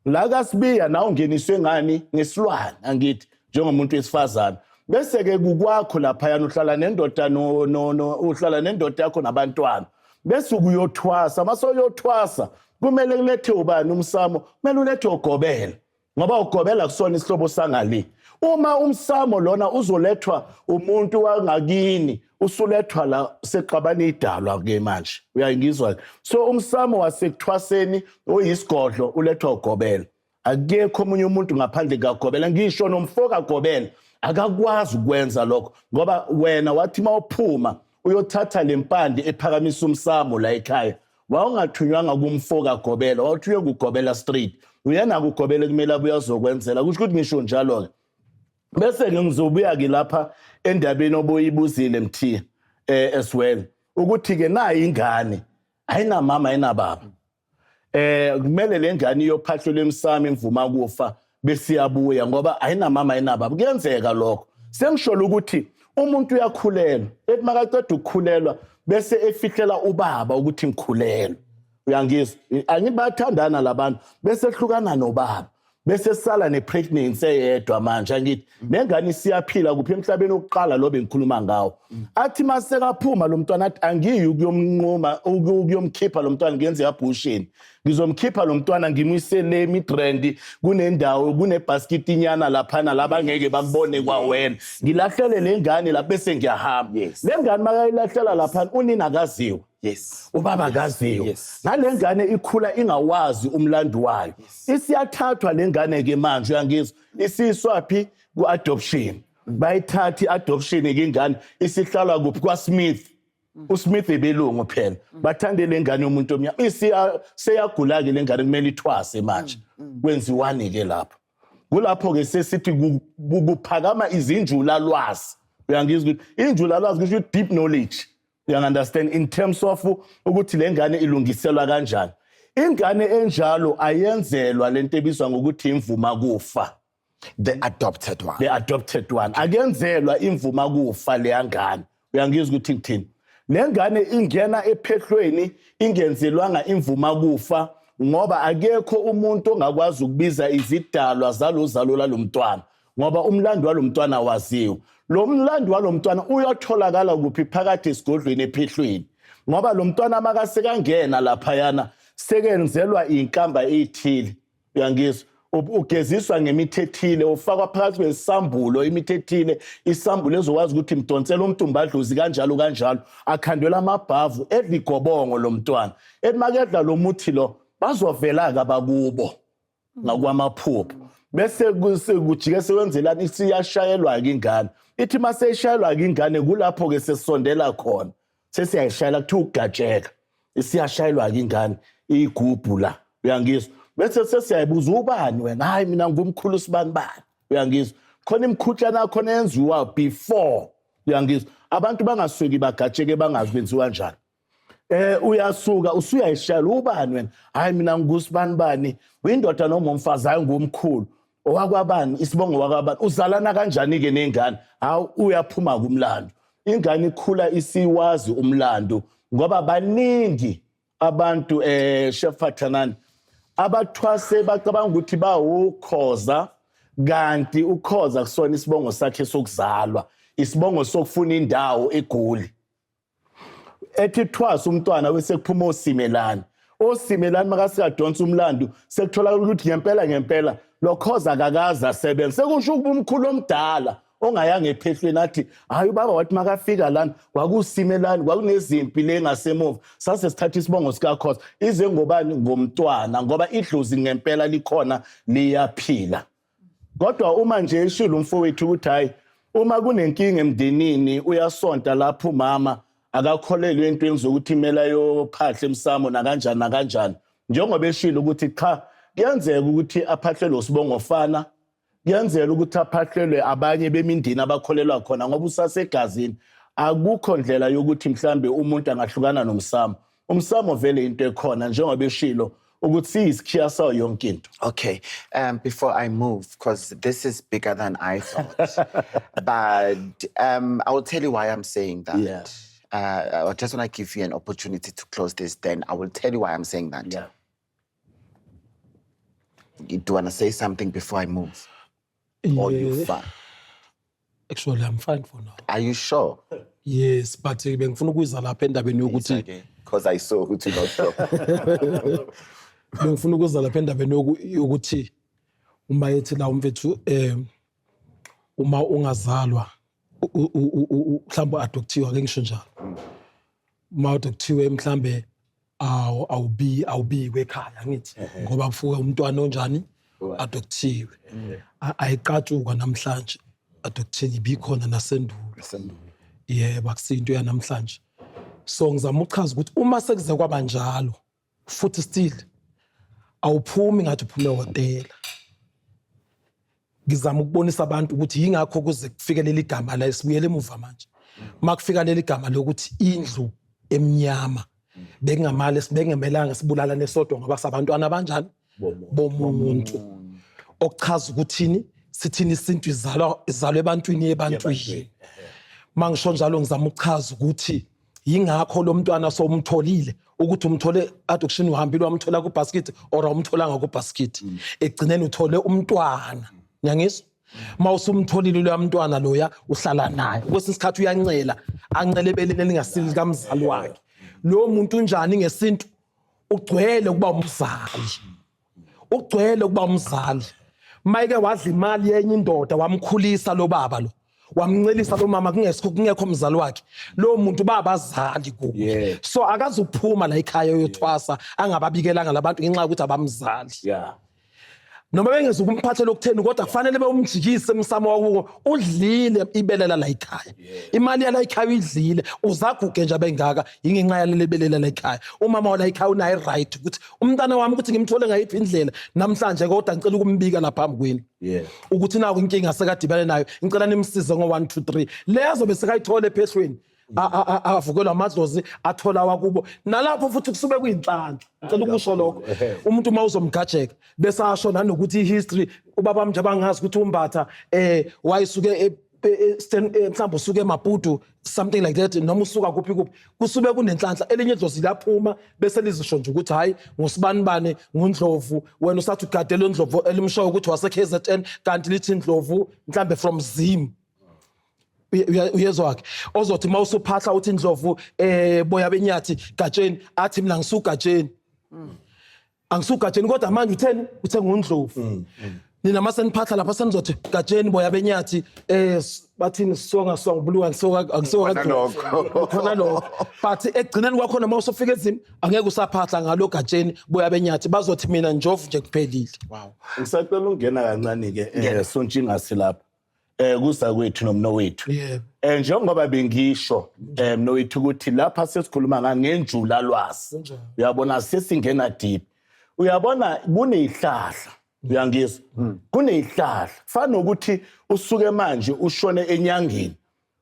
la kaSibiya, nawe ungeniswe ngani? Ngesilwane, angithi, njengomuntu wesifazane. Bese-ke kukwakho laphayana uhlala nendoda, no, no, no, uhlala nendoda yakho nabantwana, bese ukuyothwasa. Mase uyothwasa, kumele kulethe ubani umsamo? Kumele ulethe ugobela, ngoba ugobela kusona isihlobo sangale. Uma umsamo lona uzolethwa umuntu wangakini, usulethwa la sexabana idalwa ke manje, uyangizwa? So umsamo wasekuthwaseni oyisigodlo ulethwa ugobela. Akekho omunye umuntu ngaphandle kagobela. Ngisho nomfo kagobela akakwazi ukwenza lokho, ngoba wena wathi mawuphuma uyothatha lempande ephakamisa umsamo la ekhaya, wawungathunywanga kumfo kagobela, wawuthunywe kugobela straight. Uyena kugobela kumele abuye azokwenzela. Kusho ukuthi ngisho njalo-ke. Bese-ke ngizobuya-ke lapha endabeni obuyibuzile, Mthiya, as well, ukuthi-ke nayi ingane ayinamama, ayinababa. Kumele le ngane iyophahlelwa emsamo imvuma kufa besiyabuya, ngoba ayinamama, ayinababa. Kuyenzeka lokho. Sengisholo ukuthi umuntu uyakhulelwa, ethi makaceda ukukhulelwa bese efihlela ubaba ukuthi ngikhulelwe, uyangizwa? Angithi bayathandana labantu, bese ehlukana nobaba, bese sala ne-pregnancy eyedwa. Manje angithi nengane isiyaphila kuphi emhlabeni wokuqala lo bengikhuluma ngawo. Athi masekaphuma lo mntwana, athi angiyi ukuyomnquma, ukuyomkhipha lo mntwana, ngenze abortion. Ngizomkhipha lo mntwana ngimuyise le Midrand, kunendawo kunebhaskitinyana laphana labangeke bakubone kwawena, ngilahlele le ngane la bese ngiyahamba. Le ngane makayilahlela laphana, unina akaziwa, ubaba akaziwa. Nale ngane ikhula ingawazi umlando wayo. Isiyathathwa le ngane ke manje, uyangizwa, isiswa phi? Ku-adoption. Bayithatha i-adoption ke, ingane isihlala kuphi? KwaSmith. uSmith ebelungu phela, bathande le ngane yomuntu omnyama. Isiya seyagula-ke le ngane, kumele ithwase. Manje kwenziwani ke lapho? Kulapho ke sesithi kuphakama izinjulalwazi, uyangizwa, ukuthi injulalwazi kusho ukuthi deep knowledge, you understand, in terms of ukuthi le ngane ilungiselwa kanjani. Ingane enjalo ayenzelwa lento ebizwa ngokuthi imvuma kufa. The adopted one. The adopted one akuyenzelwa imvuma kufa leya ngane, uyangizwa ukuthi ngithini? Le ngane ingena ephehlweni ingenzelwanga imvuma kufa, ngoba akekho umuntu ongakwazi ukubiza izidalwa zalozalo lalomntwana, ngoba umlando walomntwana waziwa. Lo mlando walomntwana uyotholakala kuphi? Phakathi esigodlweni, ephehlweni, ngoba lo mntwana makasekangena laphayana sekenzelwa inkamba eyithile, uyangizwa? Ugeziswa ngemithi ethile, ufakwa phakathi kwesambulo, imithi ethile, isambulo ezokwazi ukuthi mdonsela umntumbadlozi, kanjalo kanjalo. Akhandelwa amabhavu, edla igobongo lo mntwana. Ethi makedla lo muthi lo, bazovela-ke abakubo ngakwamaphupho, bese kujike sekwenzelani, isiyashayelwa-ke ingane. Ithi uma seyishayelwa-ke ingane, kulapho-ke sesondela khona, sesiyayishayela, kuthiwa ukugatsheka. Isiyashayelwa-ke ingane igubhu la, uyangizwa? Bese sesiyayibuza, ubani wena? Hayi, mina ngumkhulu sibani bani, uyangizwa? Khona imikhuhlane akhona yenziwa before, uyangizwa? Abantu bangasuki bagatsheke bangazi kwenziwa njani. Uyasuka usuyayishayela, ubani wena? Hayi, mina ngusibani bani. Uyindoda noma umfazi? Hayi, ngumkhulu owakwabani, isibongo wakwabani. Uzalana kanjani ke nengane? Hawu, uyaphuma kumlando. Ingane ikhula isiwazi umlando, ngoba baningi abantu, Chef Phathanani, abathwase bacabanga ukuthi bawukhoza, kanti ukhoza kusona isibongo sakhe sokuzalwa, isibongo sokufuna indawo eGoli. Ethi thwasa umntwana bese kuphuma osimelane. Osimelane makasikadonsa umlando, sekutholakala ukuthi ngempela ngempela lokhoza akakaze asebenze. Sekusho ukuba umkhulu omdala ongayanga ephehlweni athi, hayi, ubaba wathi makafika lana kwakusimelane, kwakunezimpi le ngasemuva, sase sithatha isibongo sikakhoza. Ize ngobani? Ngomntwana, ngoba idlozi ngempela likhona, liyaphila. Kodwa uma nje eshilo umfowethu ukuthi hayi, uma kunenkinga emndenini, uyasonta lapho, umama akakholelwe entweni zokuthi imele ayophahla emsamo nakanjani nakanjani, njengoba eshilo ukuthi cha, kuyenzeka ukuthi aphahlelwe usibongo fana, kuyenzeka ukuthi aphahlelwe abanye bemindeni abakholelwa khona, ngoba usasegazini. Akukho ndlela yokuthi mhlambe umuntu angahlukana nomsamo. Umsamo vele into ekhona, njengoba eshilo ukuthi siyisikhiya sayo yonke into. Okay, before I move, because this is bigger than I thought, but I will tell you why I'm saying that. I just want to give you an opportunity to close this, then I will tell you why I'm saying that. Do you want to say something before I move? Or you Yeah. fine? Actually, I'm fine for now. Are you sure? Yes, but bengifuna ukuza lapha endabeni yokuthi Because I saw ukuthi not sure. Bengifuna ukuza lapha endabeni yokuthi uma ethi la umfethu Uma ungazalwa, mhlawumbe adoptiwe, ake ngisho njalo, uma adoptiwe mhlambe awubikwe ekhaya, ngithi ngoba kufuke umntwana onjani adoptiwe. Ayiqatshuka namhlanje adoption, ibikhona nasendulo. Yebo, akusinto yanamhlanje. So ngizama ukuchaza ukuthi uma sekuze kwaba njalo futhi still awuphumi ngathi uphume hotela. Ngizama ukubonisa abantu ukuthi yingakho kuze kufike leli gama la, sibuyele emuva manje, makufika leli gama lokuthi indlu emnyama, bekungamale bekungemelanga sibulalane sodwa ngoba sabantwana abanjani bomuntu. Okuchaza ukuthini? Sithini isintu? Izalwa ebantwini, ebantwini. Mangisho njalo ngizama ukuchaza ukuthi yingakho lo mntwana sowumtholile, ukuthi umthole adoption, uhambile wamthola ku-basket or awumtholanga ku-basket, ekugcineni uthole umntwana. Ngiyangizwa? Uma usumtholile loya mntwana loya, uhlala naye, kwesinye isikhathi uyancela, ancele ebeleni elingasili kamzali wakhe. Lowo muntu unjani ngesintu? Ugcwele ukuba umzali, ugcwele ukuba umzali. Mayike wadla imali yenye indoda, wamkhulisa lo baba lo, wamncelisa lo mama kungesikho, kungekho mzali wakhe, lo muntu babazali kuye. So akazuphuma la ekhaya uyothwasa angababikelanga labantu ngenxa yokuthi abamzali. Noma bengeza ukumphathela okutheni, kodwa kufanele bewumjikise emsamo wakuko. Udlile ibelela la ekhaya, imali yala ekhaya uyidlile, uzaguge nje abengaka yingenxa yaleli belela la ekhaya. Umama wala ekhaya unayo right ukuthi umntana wami ukuthi ngimthole ngayiphi indlela namhlanje, kodwa ngicela ukumbika lapha phambi kwenu ukuthi naku inkinga sekadibene nayo, ngicela nimsize ngo-1 2 3. Le azobe sekayithola ephehlweni, avukelwa amadlozi, athola wakubo nalapho futhi kusube kuyinhlanhla. Ngicela ukusho lokho, umuntu uma uzomgajeka bese asho nanokuthi i-history ubaba nje bangazi ukuthi umbatha wayisuke mhlawumbe usuke eMaputo, something like that, noma usuka kuphi kuphi, kusube kunenhlanhla. Elinye idlozi liyaphuma bese lizisho nje ukuthi hayi, ngusibanibani, nguNdlovu. Wena usathi ugadele uNdlovu elimshoyo ukuthi wase KZN, kanti lithi Ndlovu mhlambe from Zim. Uyezwa ke? Ozothi uma usuphahla uthi Ndlovu boya benyathi gatsheni, athi mina ngisugatsheni, angisugatsheni, kodwa manje utheni? Uthe nguNdlovu. Nina mase niphahla lapha senizothi gatsheni boya benyathi, bathini, songa songa buluka ngisoka angisuka. Khona lokho. Khona lokho, but ekugcineni kwakhona uma usufika ezimi angeke usaphahla ngalo gatsheni boya benyathi, bazothi mina njovu nje, kuphelile. Ngisacela ukungena kancane-ke Sontshingasi lapha kusa kwethu nomnowethu. Yebo. Njengoba bengisho mnowethu ukuthi lapha sesikhuluma ngenjulalwazi. Kunjalo. Uyabona, sesingena deep. Uyabona, kunezihlahla, uyangizwa? Kunezihlahla fana nokuthi usuke manje ushone enyangeni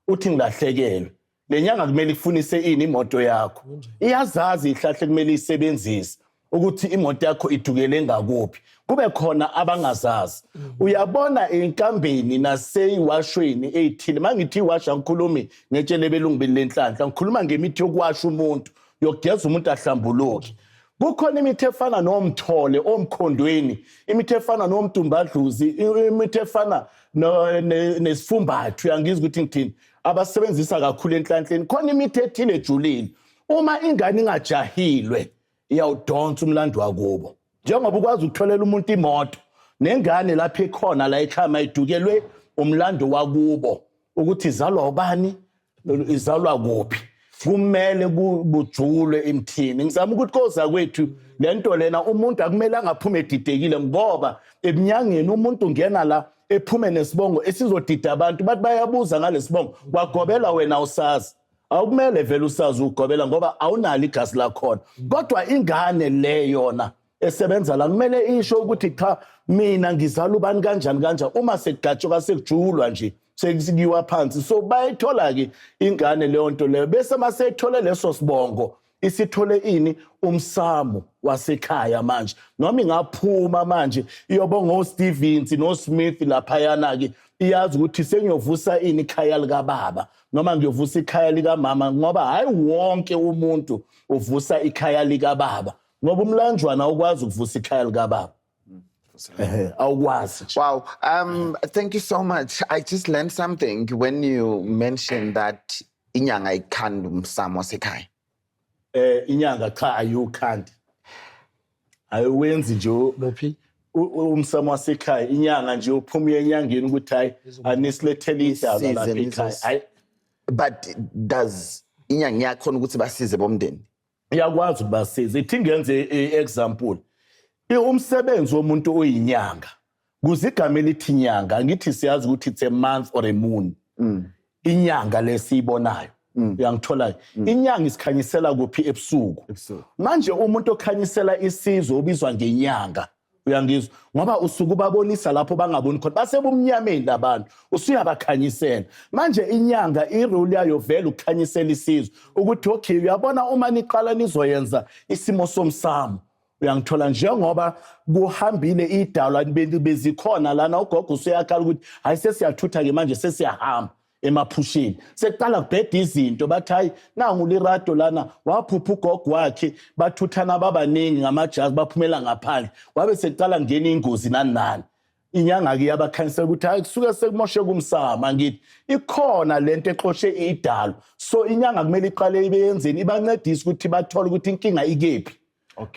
uthi ngilahlekelwe. Le nyanga kumele ifunise ini imoto yakho. Iyazazi ihlahla kumele isebenzise ukuthi imoto yakho idukele ngakuphi. Kube khona abangazazi. Uyabona, enkambeni naseyiwashweni eyithile, mangithi iwasha ngikhulumi ngetshele belungu lenhlanhla, ngikhuluma ngemithi yokuwasha umuntu, yokugeza umuntu ahlambuluke. Kukhona imithi efana nomthole omkhondweni, imithi efana nomtumbadluzi, imithi efana nesifumbathu, uyangizwa ukuthi ngithini, abasebenzisa kakhulu enhlanhleni. Khona imithi ethile ejulile, uma ingane ingajahilwe iyawudonsa umlando wakubo. Njengoba ukwazi ukutholela umuntu imoto, nengane lapho ikhona la ekhaya mayidukelwe umlando wakubo ukuthi izalwa ubani, izalwa kuphi, kumele kujulwe emthini. Ngizama ukuthi koza kwethu lento lena umuntu akumele angaphume edidekile, ngoba ebunyangeni umuntu ungena la ephume nesibongo esizodida abantu, bathi bayabuza ngalesibongo kwagobela wena usazi. Awukumele vele usazi ugobela ngoba awunalo igazi lakhona, kodwa ingane le yona esebenza la kumele isho ukuthi cha, mina ngizala ubani kanjani kanjani. Uma sekugatshuka sekujulwa nje sekuyiwa phansi, so bayithola-ke ingane leyo nto leyo, bese maseyithole leso sibongo isithole ini umsamo wasekhaya. Manje noma ingaphuma manje iyobonga oStevens noSmith laphayana-ke, iyazi ukuthi sengiyovusa ini ikhaya likababa noma ngiyovusa ikhaya likamama, ngoba hayi wonke umuntu uvusa ikhaya likababa, ngoba umlanjwana awukwazi ukuvusa ikhaya likababa. Ehe, awukwazi nje. Wow. Thank you so much. I just learned something when you mentioned that inyanga ikhanda umsamo wasekhaya. Inyanga cha, ayukhandi, ayiwenzi nje. Muphi? Umsamo wasekhaya, inyanga nje uphuma uye enyangeni ukuthi hayi, anisilethele idalwa Nisize, lapha ekhaya. Hayi. But does inyanga yakhona ukuthi basize bomndeni? Iyakwazi ukubasiza. Ithi ngenze i-example. Umsebenzi womuntu oyinyanga, kuze igama elithi nyanga, angithi siyazi ukuthi it's a month or a moon. Inyanga lesiyibonayo, uyangithola? Inyanga isikhanyisela kuphi? Ebusuku. Ebusuku. Manje umuntu okhanyisela isizwe ubizwa ngenyanga, uyangizwa? Ngoba usuke ubabonisa lapho bangaboni khona, basebumnyameni labantu, usuyabakhanyisela. Manje inyanga i-role yayo vele ukukhanyisela isizwe ukuthi okay, uyabona, uma niqala nizoyenza isimo somsamo, uyangithola, njengoba kuhambile idalwa bezikhona lana, ugogo usuyakhala ukuthi hayi, sesiyathutha-ke manje, sesiyahamba emaphusheni, sekuqala kubheda izinto. Bathi hayi, nangu Lirato lana waphupha ugogo wakhe, bathuthana babaningi ngamajazi, baphumela ngaphandle, wabe sekuqala kungena ingozi, nani nani. Inyanga-ke iyabakhanyisela ukuthi hayi, kusuke sekumosheka umsamo, angithi ikhona lento exoshe idalo. So inyanga kumele iqale ibe yenzeni? Ibancedise ukuthi bathole ukuthi inkinga ikephi,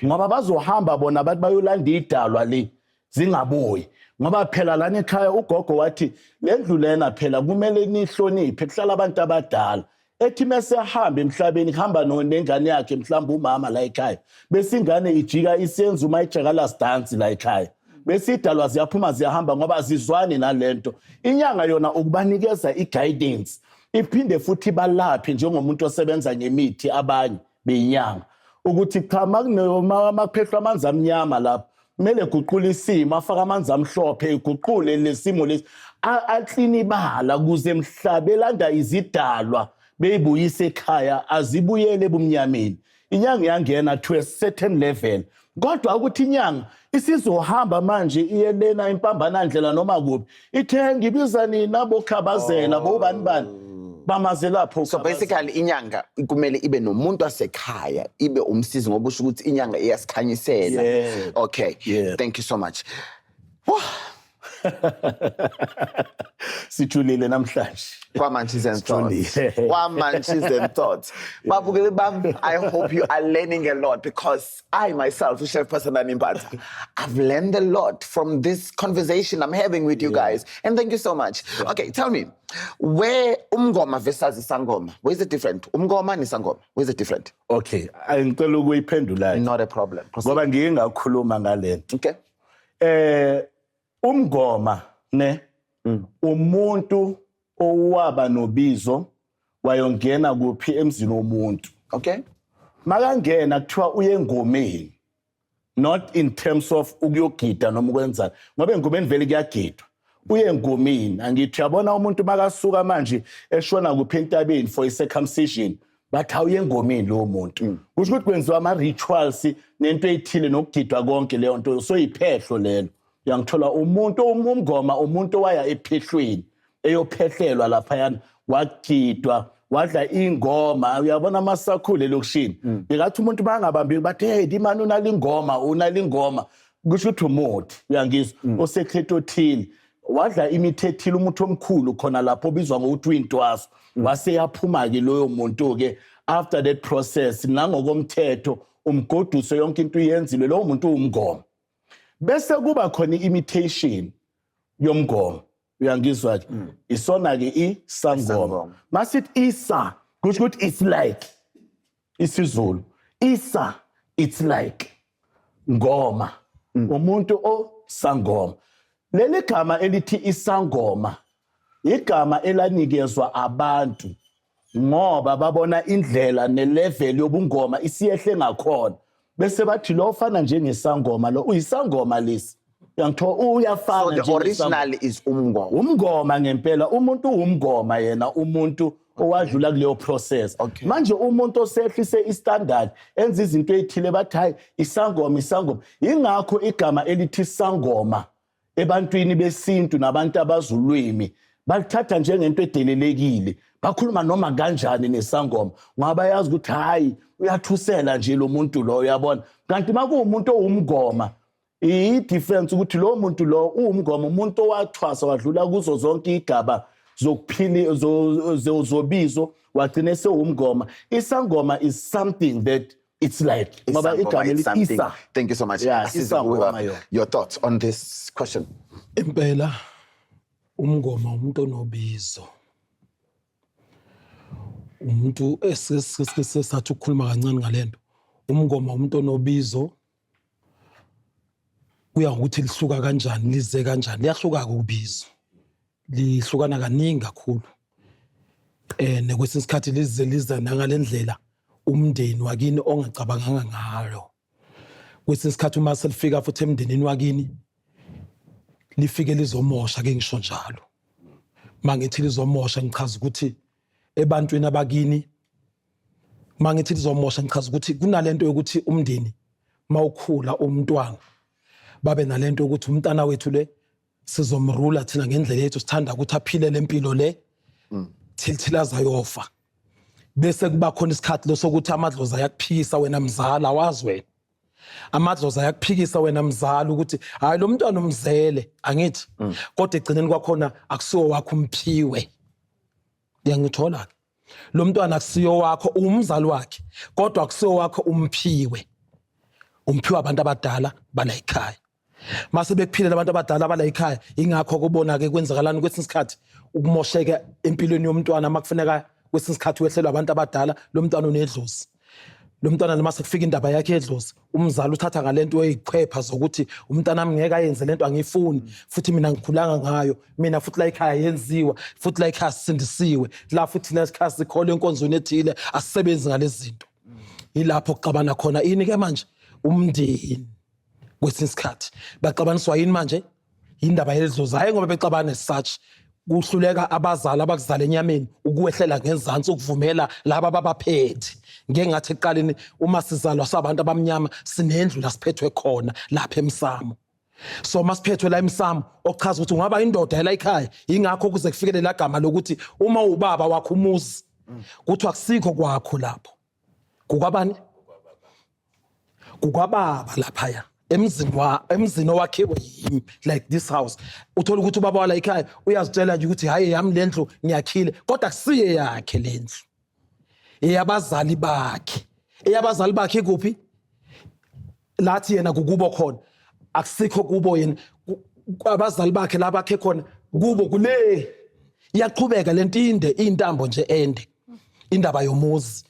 ngoba bazohamba bona bathi bayolanda idalwa le, zingabuyi, ngoba phela lana ekhaya ugogo wathi le ndlu lena phela kumele nihloniphe, kuhlala abantu abadala. Ethi mese ahamba emhlabeni, kuhamba nengane yakhe, mhlawumbe umama la ekhaya, bese ingane ijika isenza uma ijakalas dance la ekhaya, bese idalwa ziyaphuma ziyahamba ngoba azizwani nalento. Inyanga yona ukubanikeza i-guidance, iphinde futhi balaphe njengomuntu osebenza ngemithi. Abanye beyinyanga ukuthi cha, makuphehlwa amanzi amnyama lapho, kumele guqule isimo, afake amanzi amhlophe, iguqule lesimo lesi, akline ibala ukuze mhla belanda izidalwa beyibuyise ekhaya, azibuyele ebumnyameni. Inyanga iyangena to a certain level, kodwa ukuthi inyanga isizohamba manje iye lena impambana ndlela noma kuphi, ithe ngibiza nina bokhabazela, bobani bani bamaze lapho. So basically inyanga kumele ibe nomuntu wasekhaya, ibe umsizi, ngoba usho ukuthi inyanga iyasikhanyisela. Yeah. Okay. Yeah. Thank you so much. Wah, Sijulile namhlanje. Kwa-Munchies and Thoughts. Sijulile. Kwa-Munchies and Thoughts. Babukeli bam, I hope you are learning a lot because I myself, Chef Pasanani Mbatha, I've learned a lot from this conversation I'm having with you guys. And thank you so much. Okay, tell me, where umngoma versus isangoma, where's the different? Umngoma and isangoma, where's the different? Okay, angicela ukuyiphendula. Not a problem. Proceed. Ngoba ngike ngakhuluma ngalento. Okay. Umngoma ne umuntu owaba nobizo wayongena kuphi? Emzini womuntu. Makangena kuthiwa uye engomeni, not in terms of ukuyogida noma ukwenzani, ngoba engomeni vele kuyagidwa. Uye engomeni, angithi uyabona, umuntu makasuka manje eshona kuphi? Entabeni for i-circumcision, bathi awuye engomeni lowo muntu. Kusho ukuthi kwenziwa ama-rituals nento ey'thile nokugidwa, konke leyo nto, so yiphehlo lelo, uyangithola? Umuntu umngoma umuntu owaya ephehlweni, eyophehlelwa laphayana, wagidwa, wadla ingoma. Uyabona, masakhule elokishini bekathi umuntu bangabambi, bathi hey, dimani unalingoma, unalingoma, kusho ukuthi umuthi, uyangizwa, osekhetho othile, wadla imithi ethile, umuthi omkhulu khona lapho obizwa ngokuthi uyintwaso, wase yaphuma-ke loyo muntu-ke after that process. Nangokomthetho umgoduso, yonke into uyenzile, lowo muntu uwumngoma. Bese kuba khona i-imitation yomngoma, uyangizwa-ke? Isona-ke isangoma. Isangoma. Masithi isa, kusho ukuthi it's like, isiZulu isa, it's like ngoma, umuntu osangoma. Leli gama elithi isangoma igama elanikezwa abantu ngoba babona indlela ne-level yobungoma isiyehle ngakhona, bese bathi lo ufana njengesangoma, lo uyisangoma lesi, uyangithola? Uyafana So the njengesangoma. Original is umngoma. Umngoma ngempela, umuntu uwumngoma yena umuntu owadlula kuleyo process. Manje umuntu osehlise i-standard, enza izinto ey'thile, bathi hayi, isangoma, isangoma. Ingakho igama elithi sangoma ebantwini besintu nabantu abazulwimi balithatha njengento edelelekile. Bakhuluma noma kanjani nesangoma ngoba bayazi ukuthi hayi, uyathusela nje lo muntu lo, uyabona? Kanti makuwumuntu owumngoma, i-difference ukuthi lo muntu lo uwumngoma, umuntu owathwasa, wadlula kuzo zonke igaba zokuphili zobizo, wagcina sewumngoma. Isangoma is something that It's like ngoba Isangoma, igama it's elithi something. isa. Thank you so much. Yeah, Asize isangoma kuwe, yona. your thoughts on this question. Impela umngoma umuntu onobizo. Umuntu esathi ukukhuluma kancane ngalento. Umngoma umuntu onobizo, kuya ngokuthi lihluka kanjani, lize kanjani. Liyahluka ubizo. Lihlukana kaningi kakhulu. Nekwesinye isikhathi lize lize nangalendlela umndeni wakini ongacabanganga ngayo. Kwesinye isikhathi uma selifika futhi emndenini wakini, lifike lizomosha ke, ngisho njalo. Mangithi lizomosha, ngichaza ukuthi ebantwini abakini, mangithi lizomosha ngichaza ukuthi kunalento yokuthi umndeni mawukhula umntwana babe nalento yokuthi umntana wethu le sizomrula thina ngendlela yethu, sithanda ukuthi aphile lempilo le thilithila azayofa. Bese kuba khona isikhathi lesokuthi amadlozi ayakuphikisa wena mzala, awazi wena, amadlozi ayakuphikisa wena mzala ukuthi hayi, lo mntwana umzele angithi, kodwa egcineni kwakhona akusiwo wakho, umphiwe. Uyangithola ke? Lo mntwana akusiyo wakho, umzali wakhe, kodwa akusiwo wakho, umphiwe. Umphiwe abantu abadala bala ekhaya. Mase bekuphilela abantu abadala bala ekhaya, ingakho kubona ke kwenzakalani kwesinye isikhathi ukumosheka empilweni yomntwana. Makufuneka kwesinye isikhathi wehlelwa abantu abadala, lo mntwana unedlozi. Lo mntwana noma sekufika indaba yakhe yedlozi, umzali uthatha ngalento eyikhwepha zokuthi umntana wami ngeke ayenze lento, angiyifuni futhi mina, ngikhulanga ngayo mina, futhi la ekhaya yenziwa, futhi la ekhaya sisindisiwe, la futhi la ekhaya sikholwa enkonzweni ethile, asisebenzi ngalezi zinto. Yilapho kuxabana khona ini ke manje umndeni. Kwesinye isikhathi baxabaniswa yini manje? Indaba yedlozi. Hayi ngoba bexabana as such, kuhluleka abazali abakuzala enyameni ukuwehlela ngenzansi, ukuvumela laba ababaphethe. Ngeke ngathi ekuqaleni uma sizalwa sabantu abamnyama sinendlu la siphethwe khona lapha emsamo. So masiphethwe la emsamo, okuchaza ukuthi ungaba indoda la ekhaya. Ingakho kuze kufikele la gama lokuthi uma ubaba wakho umuzi, kuthiwa akusikho kwakho lapho, kukwabani? Kukwababa laphaya emzini, wa emzini owakhiwe yimi, like this house. Uthola ukuthi ubaba wala ekhaya uyazitshela nje ukuthi hayi, yami lendlu, ngiyakhile, kodwa kusiye yakhe lendlu, eyabazali bakhe. Eyabazali bakhe ikuphi? Lathi yena kukubo khona, akusikho kubo yena. Abazali bakhe la bakhe khona kubo kule. Iyaqhubeka lento inde, intambo nje ende, indaba yomuzi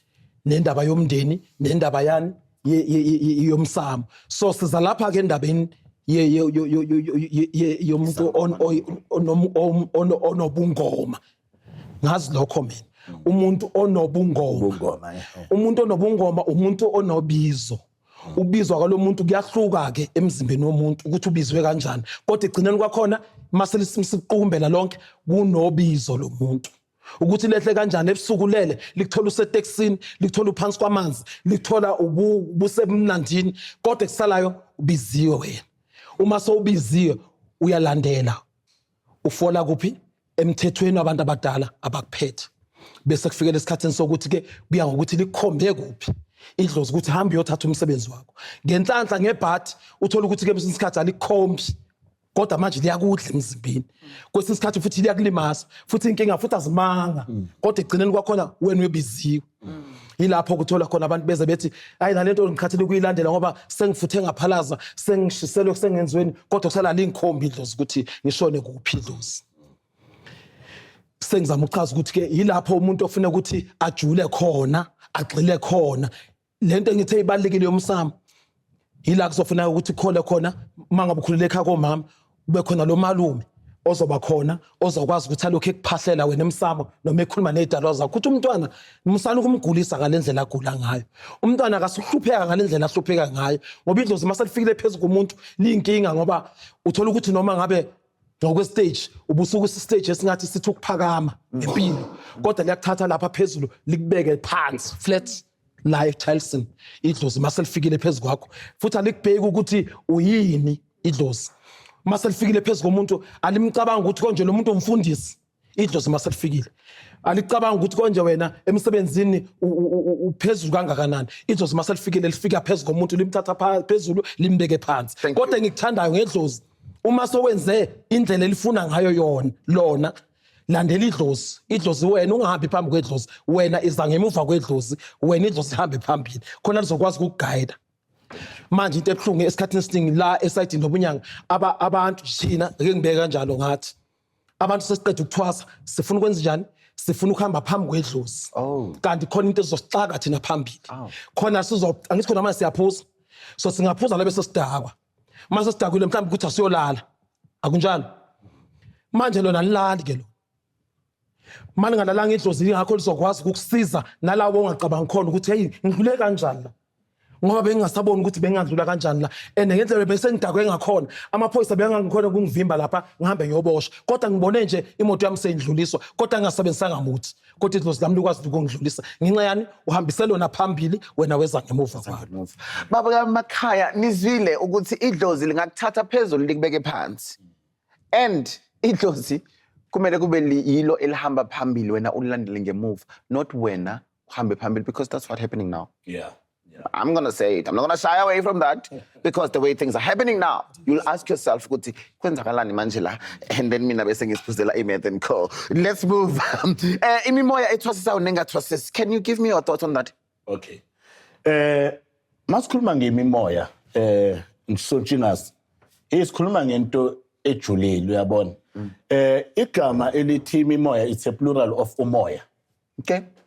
nendaba yomndeni nendaba yani yomsamo. So siza lapha ke endabeni yomuntu onobungoma. Ngazi lokho mina, umuntu onobungoma. Bungoma, eh. Umuntu onobungoma umuntu onobizo. Ubizwa kwalo muntu kuyahluka ke emzimbeni womuntu ukuthi ubizwe kanjani, kodwa egcineni kwakhona mase siqukumbela lonke kunobizo lomuntu ukuthi lehle kanjani ebusuku lele likuthola usetekisini, likuthola uphansi kwamanzi, likuthola ubusemnandini, kodwa kusalayo ubiziwe wena. Uma sowubiziwe uyalandela, ufola kuphi? Emthethweni wabantu abadala abakuphethe. Bese kufikela esikhathini sokuthi ke kuya ngokuthi likhombe kuphi idlozi ukuthi hamba uyothatha umsebenzi wakho. Ngenhlanhla, ngebhathi, uthola ukuthi ke kwesinye isikhathi alikhombi, kodwa manje liyakudla emzimbeni. Kwesinye isikhathi futhi liyakulimaza futhi, inkinga futhi azimanga, kodwa egcineni kwakhona wena webiziwe. Yilapho kuthola khona abantu beze bethi hayi, nalento ngikhathele ukuyilandela ngoba sengifuthe ngaphalaza, sengishiselwe, sengenzweni, kodwa kusala lingikhombi idlozi ukuthi ngishone kuphi idlozi. Sengizama ukuchaza ukuthi ke yilapho umuntu ofuna ukuthi ajule khona, agxile khona. Lento engithe ibalekile yomsamo, yila kuzofuneka ukuthi ukhole khona. Uma ngabe ukhulele ekhaya komama, kube khona lo malume ozoba khona ozokwazi ukuthi alokhu ekuphahlela wena emsamo noma ekhuluma nezidalwa zakho, ukuthi umntwana musana ukumgulisa ngale ndlela agula ngayo, umntwana akasuhlupheka ngale ndlela ahlupheka ngayo, ngoba idlozi mase lifikile phezu komuntu liyinkinga, ngoba uthola ukuthi noma ngabe ngokwestage ubusuku stage esingathi sithi ukuphakama ngempilo, kodwa liyakuthatha lapha phezulu likubeke phansi flat la eTilson. Idlozi mase lifikile phezu kwakho futhi alikubheki ukuthi uyini. Idlozi mase lifikile phezu komuntu alimcabanga ukuthi konje lo muntu umfundisi. Idlozi mase lifikile alicabanga ukuthi konje wena emsebenzini uphezulu kangakanani. Idlozi mase lifikile lifika phezu komuntu, limthatha phezulu limbeke phansi. Thank you. Kodwa engikuthandayo ngedlozi, uma sowenze indlela elifuna ngayo yona lona. Landela idlozi, idlozi wena ungahambi phambi kwedlozi, wena iza ngemuva kwedlozi, wena idlozi lihambe phambili khona lizokwazi ukukugayida. Manje into ebuhlungu esikhathini esiningi la esayidini lobunyanga, abantu thina, ake ngibeke kanjalo, ngathi abantu sesiqeda ukuthwasa sifuna ukwenza njani? Sifuna ukuhamba phambi kwedlozi. Kanti khona into ezosixaka thina phambili. Khona sizo, angithi khona manje siyaphuza, so singaphuza la bese sidakwa. Mase sidakwile mhlawumbe ukuthi asiyolala, akunjalo? Manje lona lilali ke lo manje ngalalanga idlozi lingakho lizokwazi ukukusiza nalawo ongacabangi khona ukuthi hey, ngidlule kanjani la, ngoba bengingasaboni ukuthi bengingadlula kanjani la, and ngendlela bese ngidakwe ngakhona amaphoyisa bengangikhona ukungivimba lapha ngihambe ngiyoboshwa, kodwa ngibone nje imoto yami seyindluliswa, kodwa ngingasebenzisanga muthi, kodwa idlozi lami likwazi ukungidlulisa. Ngenxa yani? Uhambise lona phambili, wena weza ngemuva kwalo. Baba kaMakhaya, nizwile ukuthi idlozi lingakuthatha phezulu likubeke phansi, and idlozi kumele kube yilo elihamba phambili, wena ulilandele ngemuva, not wena uhambe phambili, because that's what happening now. I'm gonna say it. I'm not gonna shy away from that because the way things are happening now, you'll ask yourself, ukuthi kwenzakalani manje la? And then mina bese ngisiphuzela i-Meth and Co. Let's move. Imimoya ethwasisayo nengathwasisi. Can you give me your thoughts on that? Okay. Masikhuluma ngemimoya Msontshingasi, isikhuluma ngento ejulile, uyabona. Igama elithi imimoya, it's a plural of umoya.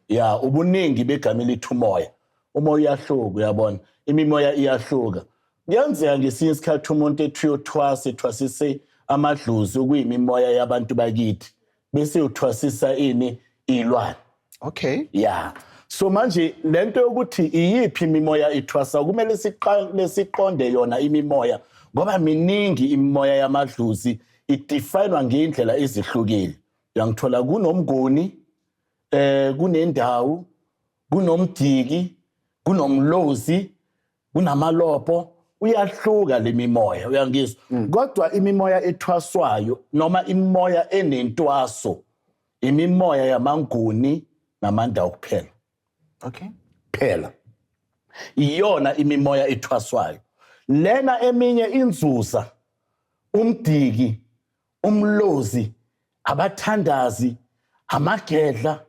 Ya, ubuningi begama elithi umoya. Umoya uyahluka, uyabona. Imimoya iyahluka. Kuyenzeka ngesinye isikhathi umuntu ethi uyothwasa, ethwasise amadlozi okuyimimoya yabantu bakithi, bese uthwasisa ini? Ilwane. Ya. So manje lento yokuthi iyiphi imimoya ithwasa, kumele siqale siqonde yona imimoya, ngoba miningi imimoya yamadlozi, idefinwa ngendlela ezihlukile. Uyangithola, kunomnguni, kunendawo, kunomdiki, kunomlozi, kunamalopo, uyahluka lemimoya, uyangizwa? Kodwa imimoya ethwaswayo noma imimoya enentwaso, imimoya yamanguni namandawo kuphela. Phela iyona imimoya ethwaswayo lena. Eminye inzuza, umdiki, umlozi, abathandazi, amagedla,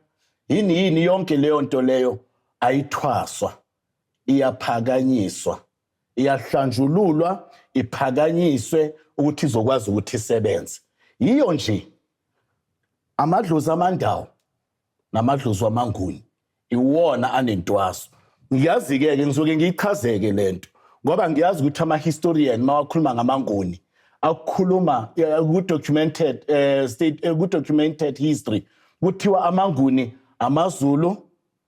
yini yini, yonke leyo nto leyo ayithwaswa, iyaphakanyiswa, iyahlanjululwa, iphakanyiswe ukuthi izokwazi ukuthi isebenze. Yiyo nje amadlozi amandawo namadlozi wamanguni iwona anentwaso. Ngiyazi-ke ke ngizoke ngiyichazeke lento, ngoba ngiyazi ukuthi ama-historian mawakhuluma ngamanguni akukhuluma ku-documented state, ku-documented history kuthiwa amanguni amaZulu,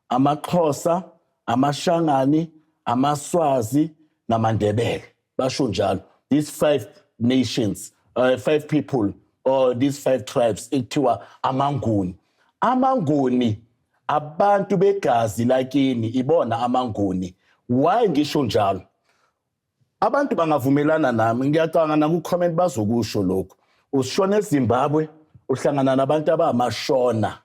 amaXhosa, amaShangani, amaSwazi namaNdebele, basho njalo. These five nations, five people or these five tribes ekuthiwa amanguni. Amanguni abantu begazi lakini, ibona amanguni. Why ngisho njalo? Abantu bangavumelana nami, ngiyacabanga naku-comment bazokusho lokhu. Usishona eZimbabwe, uhlangana nabantu abamashona.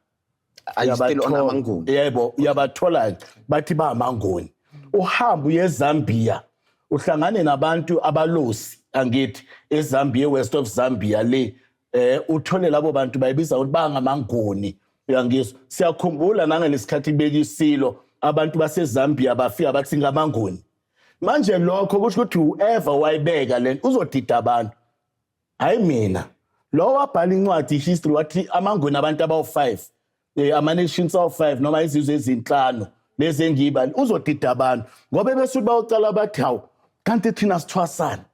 Are you still on Uyabathola- amanguni? Yebo, uyabathola, bathi ba amanguni. Uhamba uye eZambia, uhlangane nabantu abalosi, angithi eZambia, west of Zambia le, uthole labo bantu bayibiza ukuthi bangamanguni, uyangizwa? Siyakhumbula nangelesikhathi kubeka isilo, abantu baseZambia bafika bathi ngamanguni. Manje lokho kusho ukuthi whoever wayibeka lento uzodida abantu, hayi mina. Lo wabhala incwadi history wathi amanguni abantu abawu-5, ama-nations awu-5 noma izizwe ezinhlanu lezi engiyibali, uzodida abantu, ngoba bese bawucala bathi, hawu, kanti thina sithwasana?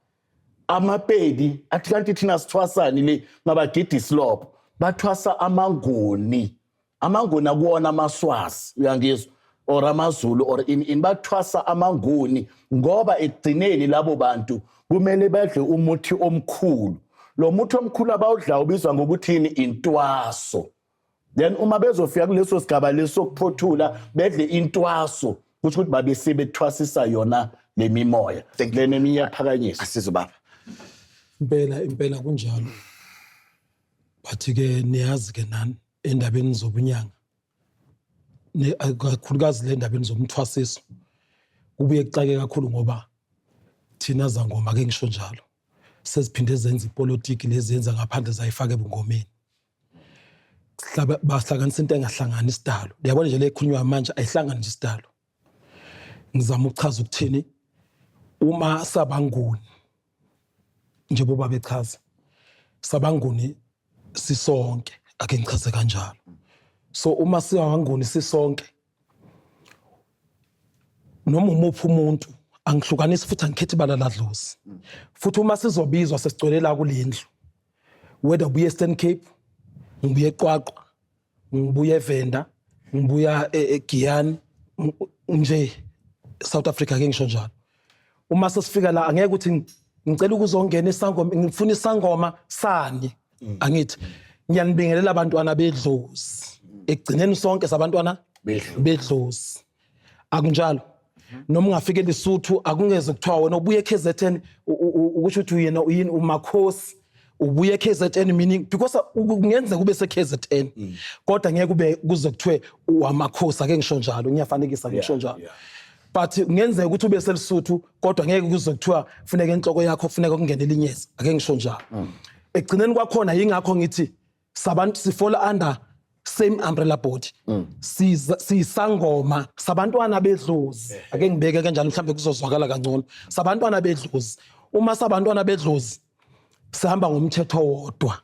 Amapedi athi, kanti thina sithwasani le? Mabagida isilopho bathwasa amanguni. Amanguni akuwona amaswazi, uyangizwa, or amaZulu or in in, bathwasa amanguni ngoba ekugcineni labo bantu kumele badle umuthi omkhulu. Lo muthi omkhulu abawudlayo ubizwa ngokuthi yini? Intwaso. Then uma bezofika kuleso sigaba leso sokuphothula bedle intwaso, kusho ukuthi babe sebethwasisa yona le mimoya. Thank you. Lena eminye iyaphakanyiswa. Asizo baba. Impela, impela kunjalo, but ke niyazi ke nani endabeni zobunyanga, kakhulukazi le ndabeni zomthwasiso, kubuye kuxake kakhulu ngoba thina zangoma, ke ngisho njalo, seziphinde zenza ipolitiki lezi yenza ngaphandle, zayifaka ebungomeni. Bahlanganisa into engahlangani isidalo. Uyabona nje le ekhulunywa manje ayihlangani nje isidalo. Ngizama ukuchaza ukuthini uma sabanguni njengoba bechaza sabanguni sisonke, ake ngichaze kanjalo. So uma siyanguni sisonke, noma umuphi umuntu, angihlukanisi futhi angikhethi ibala ladlozi. Futhi uma sizobizwa sesigcwele la kulendlu, whether ubuye Eastern Cape, ngibuye eQwaqwa, ngibuye eVenda, ngibuya eGiyani, nje South Africa, ke ngisho njalo, uma sesifika la angeke ukuthi ngicela ukuzongena isangoma, ngifuna isangoma sani. Angithi ngiyanibingelela abantwana bedlozi, ekugcineni sonke sabantwana bedlozi, akunjalo? Noma ungafika eLesotho, akungeze kuthiwa wena ubuye eKZN, ukusho ukuthi uyena uyini, umakhosi, ubuye eKZN, meaning because kungenzeka ube se-KZN kodwa ngeke kube kuze kuthiwe uwamakhosi. Ake ngisho njalo, ngiyafanekisa, ngisho njalo. But kungenzeka ukuthi ube seLesotho kodwa ngeke kuze kuthiwa funeka enhloko yakho funeka kungene elinyeza, ake ngisho njalo. Ekugcineni kwakhona, yingakho ngithi sabantu si-fall under same umbrella body. Siyisangoma sabantwana bedlozi, ake ngibeke kanjalo, mhlawumbe kuzozwakala kangcono. Sabantwana bedlozi. Uma sabantwana bedlozi, sihamba ngomthetho wodwa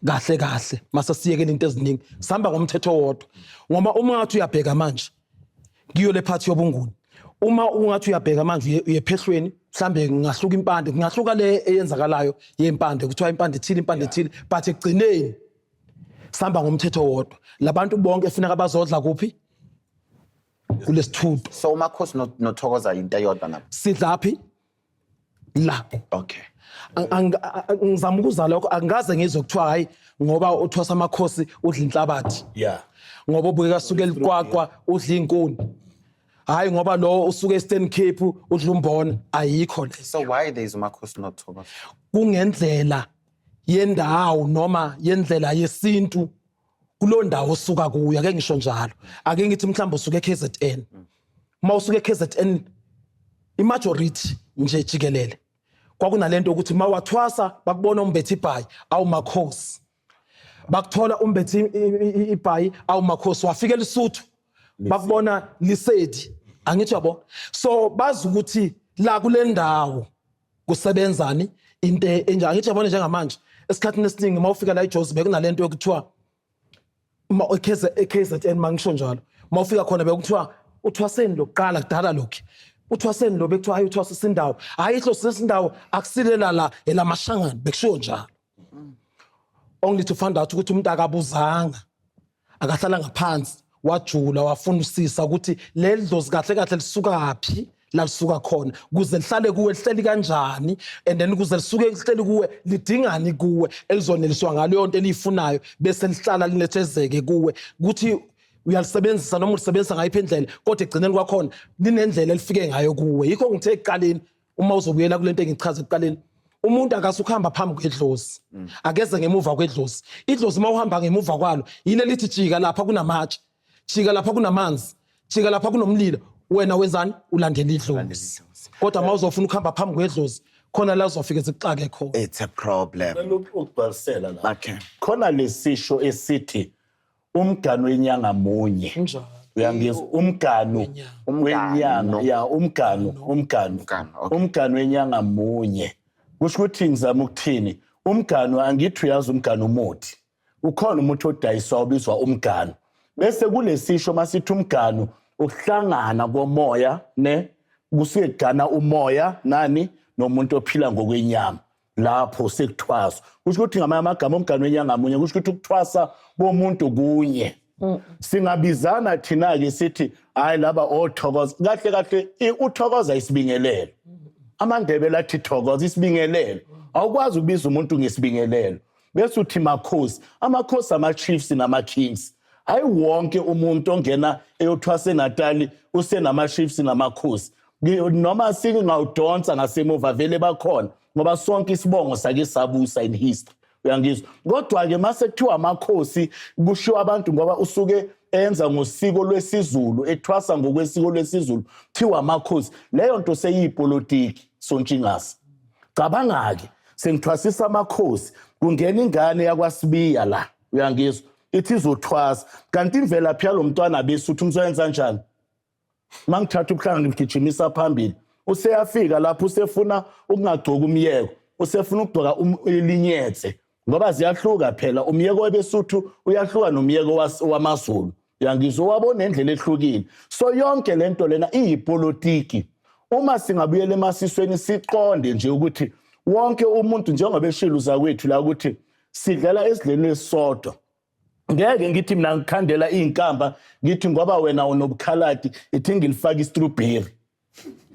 kahle kahle. Mase siyekela into eziningi, sihamba ngomthetho wodwa, ngoba uma ngathi uyabheka manje kuyo le phathi yobunguni, uma ungathi uyabheka manje uye ephehlweni, mhlambe kungahluka impande, kungahluka le eyenzakalayo yempande, kuthiwa impande ethile, impande ethile, but ekugcineni sihamba ngomthetho wodwa. Labantu bonke funeka bazodla kuphi? Kulesithuto. So umakhosi nothokoza into eyodwa nabo? Sidlaphi la. Ngizama ukuza lokho, angikaze ngizwe kuthiwa hayi, ngoba uthwasa amakhosi udla inhlabathi, ngoba ubukeka suke eliqwaqwa udla inkuni, hayi, ngoba lo usuke e-Eastern Cape udla umbona. Ayikho le. So why there is umakhosi nothokoza? Kungendlela yendawo noma yendlela yesintu kulo ndawo osuka kuyo, ake ngisho njalo. Ake ngithi mhlawumbe usuke eKZN. Uma usuke eKZN, i-majority nje jikelele kwakunalento ukuthi mawathwasa bakubona umbethe ibhayi, awumakhosi. Bakuthola umbethe ibhayi, awumakhosi. Wafika eLesotho, bakubona lisedi, angithi yabo? So bazi ukuthi la kule ndawo kusebenzani, into enjani, angithi yabona? Njengamanje esikhathini esiningi uma ufika la eJozi, bekunalento yokuthiwa ma eKZN, mangisho njalo, uma ufika khona bekuthiwa uthwaseni lokuqala kudala lokhu, uthwaseni lo, bekuthiwa hayi, uthwasa isindawo, hayi, ihlosi sesindawo akusilela la elamashangana, bekushiwo njalo, only to find out ukuthi umuntu akabuzanga, akahlala ngaphansi wajula wafunisisa ukuthi leli dlozi kahle kahle lisukaphi, la lisuka khona, kuze lihlale kuwe lihleli kanjani, and then kuze lisuke lihleli kuwe lidingani kuwe, elizoneliswa ngaleyo nto eliyifunayo, bese lihlala linethezeke kuwe, ukuthi uyalisebenzisa noma ulisebenzisa ngayiphi indlela, kodwa egcineni kwakhona linendlela elifike ngayo kuwe. Yikho ngithe ekuqaleni, uma uzobuyela kulento engichaza ekuqaleni, umuntu akasukuhamba phambi kwedlozi, akeze ngemuva kwedlozi. Idlozi uma uhamba ngemuva kwalo, yile lithi jika lapha kunamatshe, jika lapha kunamanzi, jika lapha kunomlilo. Wena wenzani? Ulandela idlozi. Kodwa uma uzofuna ukuhamba phambi kwedlozi, khona la uzofike zikuxake khona. It's a problem. Ngicela ukugcwalisela la. Okay. Khona lesisho esithi umganu wenyanga munye. Kunjalo. Uyangizwa? Umganu Umganu. wenyanga, ya, umganu, umganu. Umganu, okay. Umganu wenyanga munye. Kusho ukuthi ngizama ukuthini? Umganu, angithi uyazi umganu umuthi. Ukhona umuthi odayiswa ubizwa umganu. Bese kulesisho masithi umganu ukuhlangana komoya, ne kusuke kugana umoya nani nomuntu ophila ngokwenyama lapho sekuthwaswa. Kusho ukuthi ngamanye amagama umganu wenyanga munye, kusho ukuthi ukuthwasa komuntu kunye. Singabizana thina-ke sithi hayi, laba othokoza. Kahle kahle uthokoza isibingelelo. AmaNdebele athi thokoza isibingelelo. Awukwazi ukubiza umuntu ngesibingelelo bese uthi makhosi. Amakhosi, ama-chiefs nama-kings. Hayi, wonke umuntu ongena eyothwasa eNatali usenama-chiefs namakhosi. Noma singawudonsa ngasemuva, vele bakhona, ngoba sonke isibongo sake sabusa in history, uyangizwa? Kodwa-ke mase kuthiwa amakhosi, kushiwo abantu ngoba usuke enza ngosiko lwesiZulu, ethwasa ngokwesiko lwesiZulu, kuthiwa amakhosi. Leyo nto seyiyipolitiki, sontshingasi. Cabanga-ke sengithwasisa amakhosi, kungena ingane yakwaSibiya la, uyangizwa? Ithi izothwasa, kanti imvelaphi yalo mntwana beSuthu. Ngizoyenza njani mangithatha ubuhlanga ngigijimisa phambili? Useyafika lapho usefuna ukungagcoki umyeko, usefuna ukugcoka ilinyetse, ngoba ziyahluka phela. Umyeko webeSuthu uyahluka nomyeko wamaZulu, uyangizwa? Wabona indlela ehlukile. So yonke lento lena iyipolitiki. Uma singabuyela emasisweni, siqonde nje ukuthi wonke umuntu, njengoba eshilo zakwethu la, ukuthi sidlala esidleni esisodwa. Ngeke ngithi mina ngikhandela iy'nkamba, ngithi ngoba wena unobukhaladi, ithi ngilifake i-strawberry,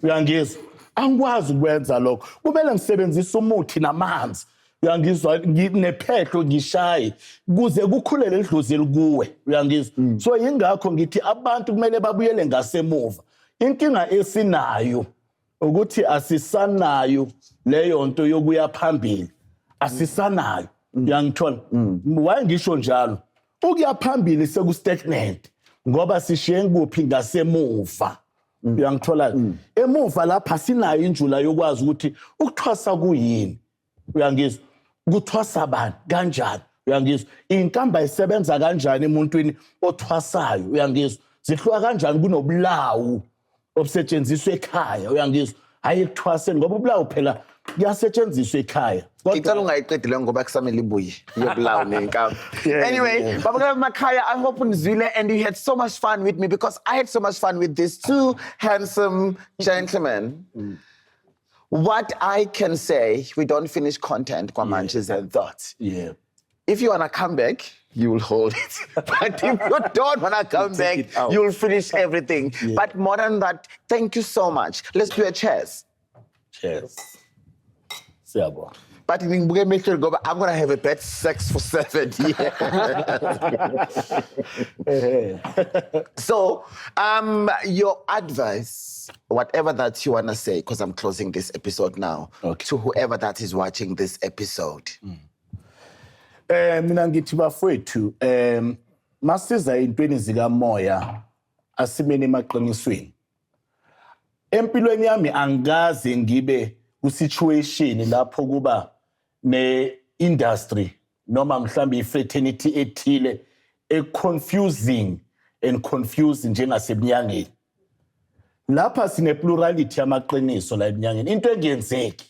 uyangizwa? Angikwazi ukwenza lokho. Kumele ngisebenzise umuthi namanzi, uyangizwa? Nephehlo ngishaye kuze kukhule leli dlozi elikuwe, uyangizwa? So yingakho ngithi abantu kumele babuyele ngasemuva. Inkinga esinayo ukuthi asisanayo leyo nto yokuya phambili, asisanayo, uyangithola? Why ngisho njalo? Ukuya phambili seku-stagnant ngoba sishiye kuphi? Ngasemuva, uyangithola? Emuva lapha sinayo injula yokwazi ukuthi ukuthwasa kuyini, uyangizwa? Kuthwasa bani, kanjani, uyangizwa? Inkamba isebenza kanjani emuntwini othwasayo, uyangizwa? Zihluka kanjani kunobulawu obusetshenziswa ekhaya, uyangizwa? Hayi, ekuthwaseni, ngoba ubulawu phela kuyasetshenziswa ekhaya. Ngicela ungayiqedi leyo ngoba kusamele ibuye yobulawu nenkamba. Anyway, babukela emakhaya, I hope nizwile and you had so much fun with me because I had so much fun with these two handsome gentlemen. What I can say, we don't finish content kwaMunchies and Thoughts. If you wanna come back, you will hold it. But if you don't wanna come Take back, it out. You'll finish everything. But more than that, thank you so much. Let's do a cheers. Cheers, siyabonga. But ngibuke emehlweni ngoba I'm gonna have a bad sex for 7 years. So, your advice, whatever that you wanna say, because I'm closing this episode now, to whoever that is watching this episode. Mina ngithi bafowethu, masiza intweni zikamoya, asimeni emaqinisweni. Empilweni yami angikaze ngibe ku-situation lapho kuba ne-industry noma mhlambe i-fraternity ethile e-confusing and confusing njengasebunyangeni. Lapha sine plurality yamaqiniso la ebunyangeni, into engenzeki.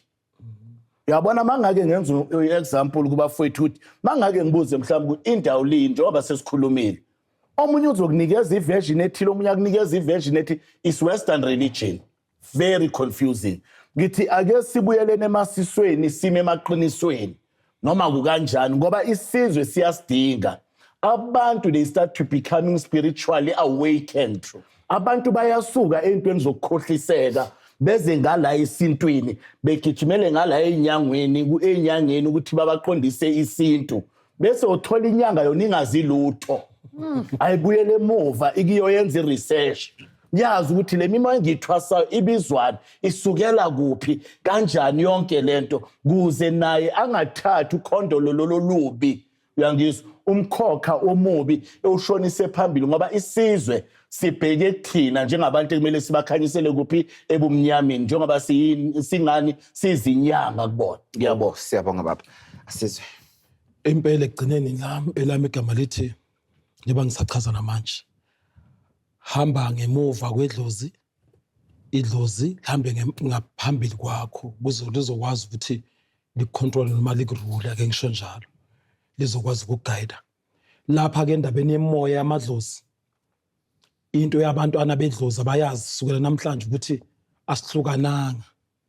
Uyabona, mangake ngenza i-example kubafowethu, ukuthi mangake ngibuze mhlawumbe ukuthi indawo lini, njengoba sesikhulumile, omunye uzokunikeza i-version ethile, omunye akunikeza i-version ethi is Western religion, very confusing. Ngithi ake sibuyelene emasisweni, sime emaqinisweni noma kukanjani, ngoba isizwe siyasidinga. Abantu, they start to becoming spiritually awakened. Abantu bayasuka ey'ntweni zokukhohliseka beze ngala esintwini, begijimele ngala ey'nyangweni, ey'nyangeni ukuthi babaqondise isintu, bese uthola inyanga yona ingazi lutho, ayibuyele emuva ikiyoyenza i-research, yazi ukuthi le mimoya engiyithwasayo ibizwani, isukela kuphi, kanjani, yonke lento, kuze naye angathathi ukhondolo lolo lubi, uyangizwa, umkhokha omubi ewushonise phambili, ngoba isizwe sibheke thina njengabantu ekumele sibakhanyisele kuphi? Ebumnyameni, njengoba singani sizinyanga kubona. Ngiyabonga. Siyabonga, baba. Asizwe. Impela, ekugcineni lami, elami igama lithi, njengoba ngisachaza namanje, hamba ngemuva kwedlozi, idlozi lihambe ngaphambili kwakho, kuze lizokwazi ukuthi liku-control noma liku-rule, ake ngisho njalo, lizokwazi ukugayida. Lapha-ke endabeni yemoya yamadlozi, into yabantwana bedlozi abayazi kusukela namhlanje ukuthi asihlukananga,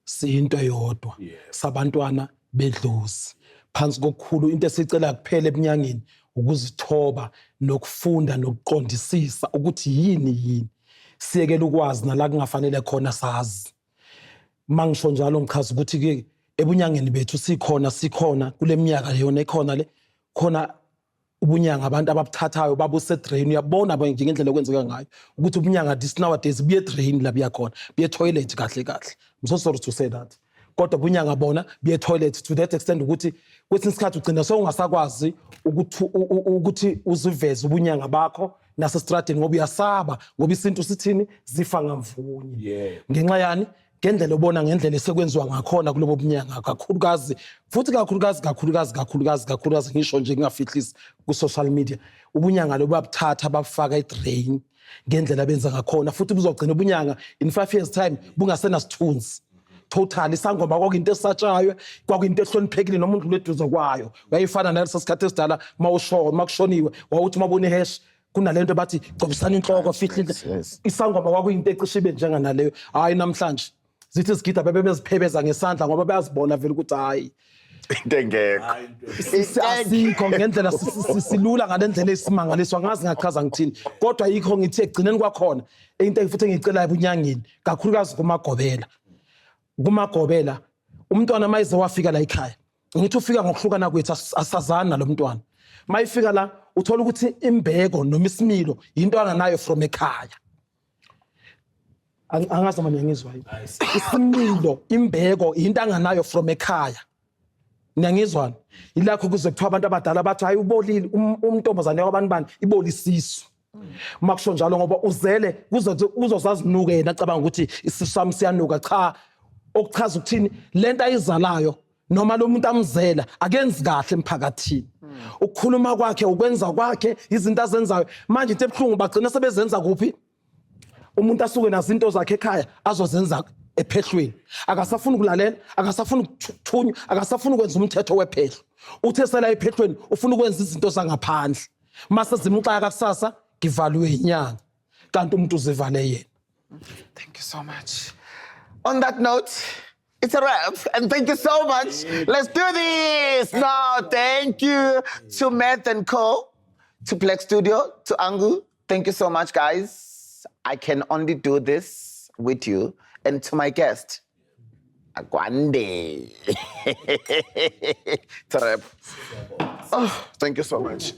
siyinto eyodwa, sabantwana bedlozi. Phansi kokukhulu, into esicela kuphela ebunyangeni ukuzithoba nokufunda nokuqondisisa ukuthi yini yini, siyekele ukwazi nala kungafanele khona sazi. Mangisho njalo ngichaza ukuthi ke ebunyangeni bethu sikhona, sikhona kule minyaka yona ekhona le khona ubunyanga abantu ababuthathayo babuse-drain. Uyabona nje ngendlela okwenzeka ngayo ukuthi ubunyanga this nowadays buye drain la buya khona, buye toilet kahle kahle. I'm so sorry to say that, kodwa ubunyanga bona buye toilet to that extent ukuthi kwesinye isikhathi ugcina sewungasakwazi ukuthi ukuthi uziveze ubunyanga bakho nasestradini ngoba uyasaba, ngoba isintu sithini? Zifa ngamvunye. Ngenxa yani? Ngendlela obona ngendlela esekwenziwa ngakhona kulobo bunyanga, kakhulukazi futhi kakhulukazi kakhulukazi kakhulukazi kakhulukazi, ngisho nje ngingafihlisi, ku-social media, ubunyanga lobu babuthatha babufaka e-drain ngendlela benza ngakhona, futhi buzogcina ubunyanga in 5 years time bungasenasithunzi total. Isangoma kwakuyinto esatshayo, kwakuyinto ehloniphekile, noma undlula eduze kwayo yayifana naleso sikhathi esidala. Mawusho makushoniwe, wawuthi mabona iheshi kunalento bathi gcobisana inhloko, fihle. Isangoma kwakuyinto ecishe ibe njenganaleyo. Hayi, namhlanje zithi zigida bebe beziphebeza ngesandla ngoba bayazibona vele ukuthi hayi, Into engekho. Asikho ngendlela silula ngale ndlela esimangaliswa ngazi ngachaza ngithini, kodwa yikho ngithi ekugcineni kwakhona into futhi engiyicelayo ebunyangeni, kakhulukazi kumagobela, kumagobela, umntwana mayize wafika la ekhaya, ngithi ufika ngokuhlukana kwethu, asazani nalo mntwana. Mayifika la uthola ukuthi imbeko noma isimilo into anganayo from ekhaya. Angazi noma niyangizwa yini. Isimilo, imbeko into anganayo from ekhaya, niyangizwana? Yilakho kuze kuthiwa abantu abadala bathi hayi, ubolile umntombazane wabantu bani, iboli isisu. Makusho njalo ngoba uzele uzozazinuka yena, acabanga ukuthi isisu sami siyanuka. Cha, okuchaza ukuthini? Lento ayizalayo noma lo muntu amzela akenzi kahle emphakathini, ukukhuluma kwakhe, ukwenza kwakhe, izinto azenzayo manje. Into ebuhlungu, bagcina sebezenza kuphi? Umuntu asuke nazo into zakhe ekhaya azozenza ephehlweni. Akasafuni ukulalela, akasafuni ukuthunywa, akasafuni ukwenza umthetho wephehlo. Uthe sela ephehlweni ufuna ukwenza izinto zangaphandle, mase zimxaka kusasa, ngivaliwe inyanga, kanti umuntu uzivale yena. Thank you so much. On that note, it's a wrap. And thank you so much. Let's do this. Now, thank you to Matt and Co, to Plex Studio, to Angu. Thank you so much, guys. I can only do this with you. And to my guest, Akwande. It's a wrap. Oh, thank you so much.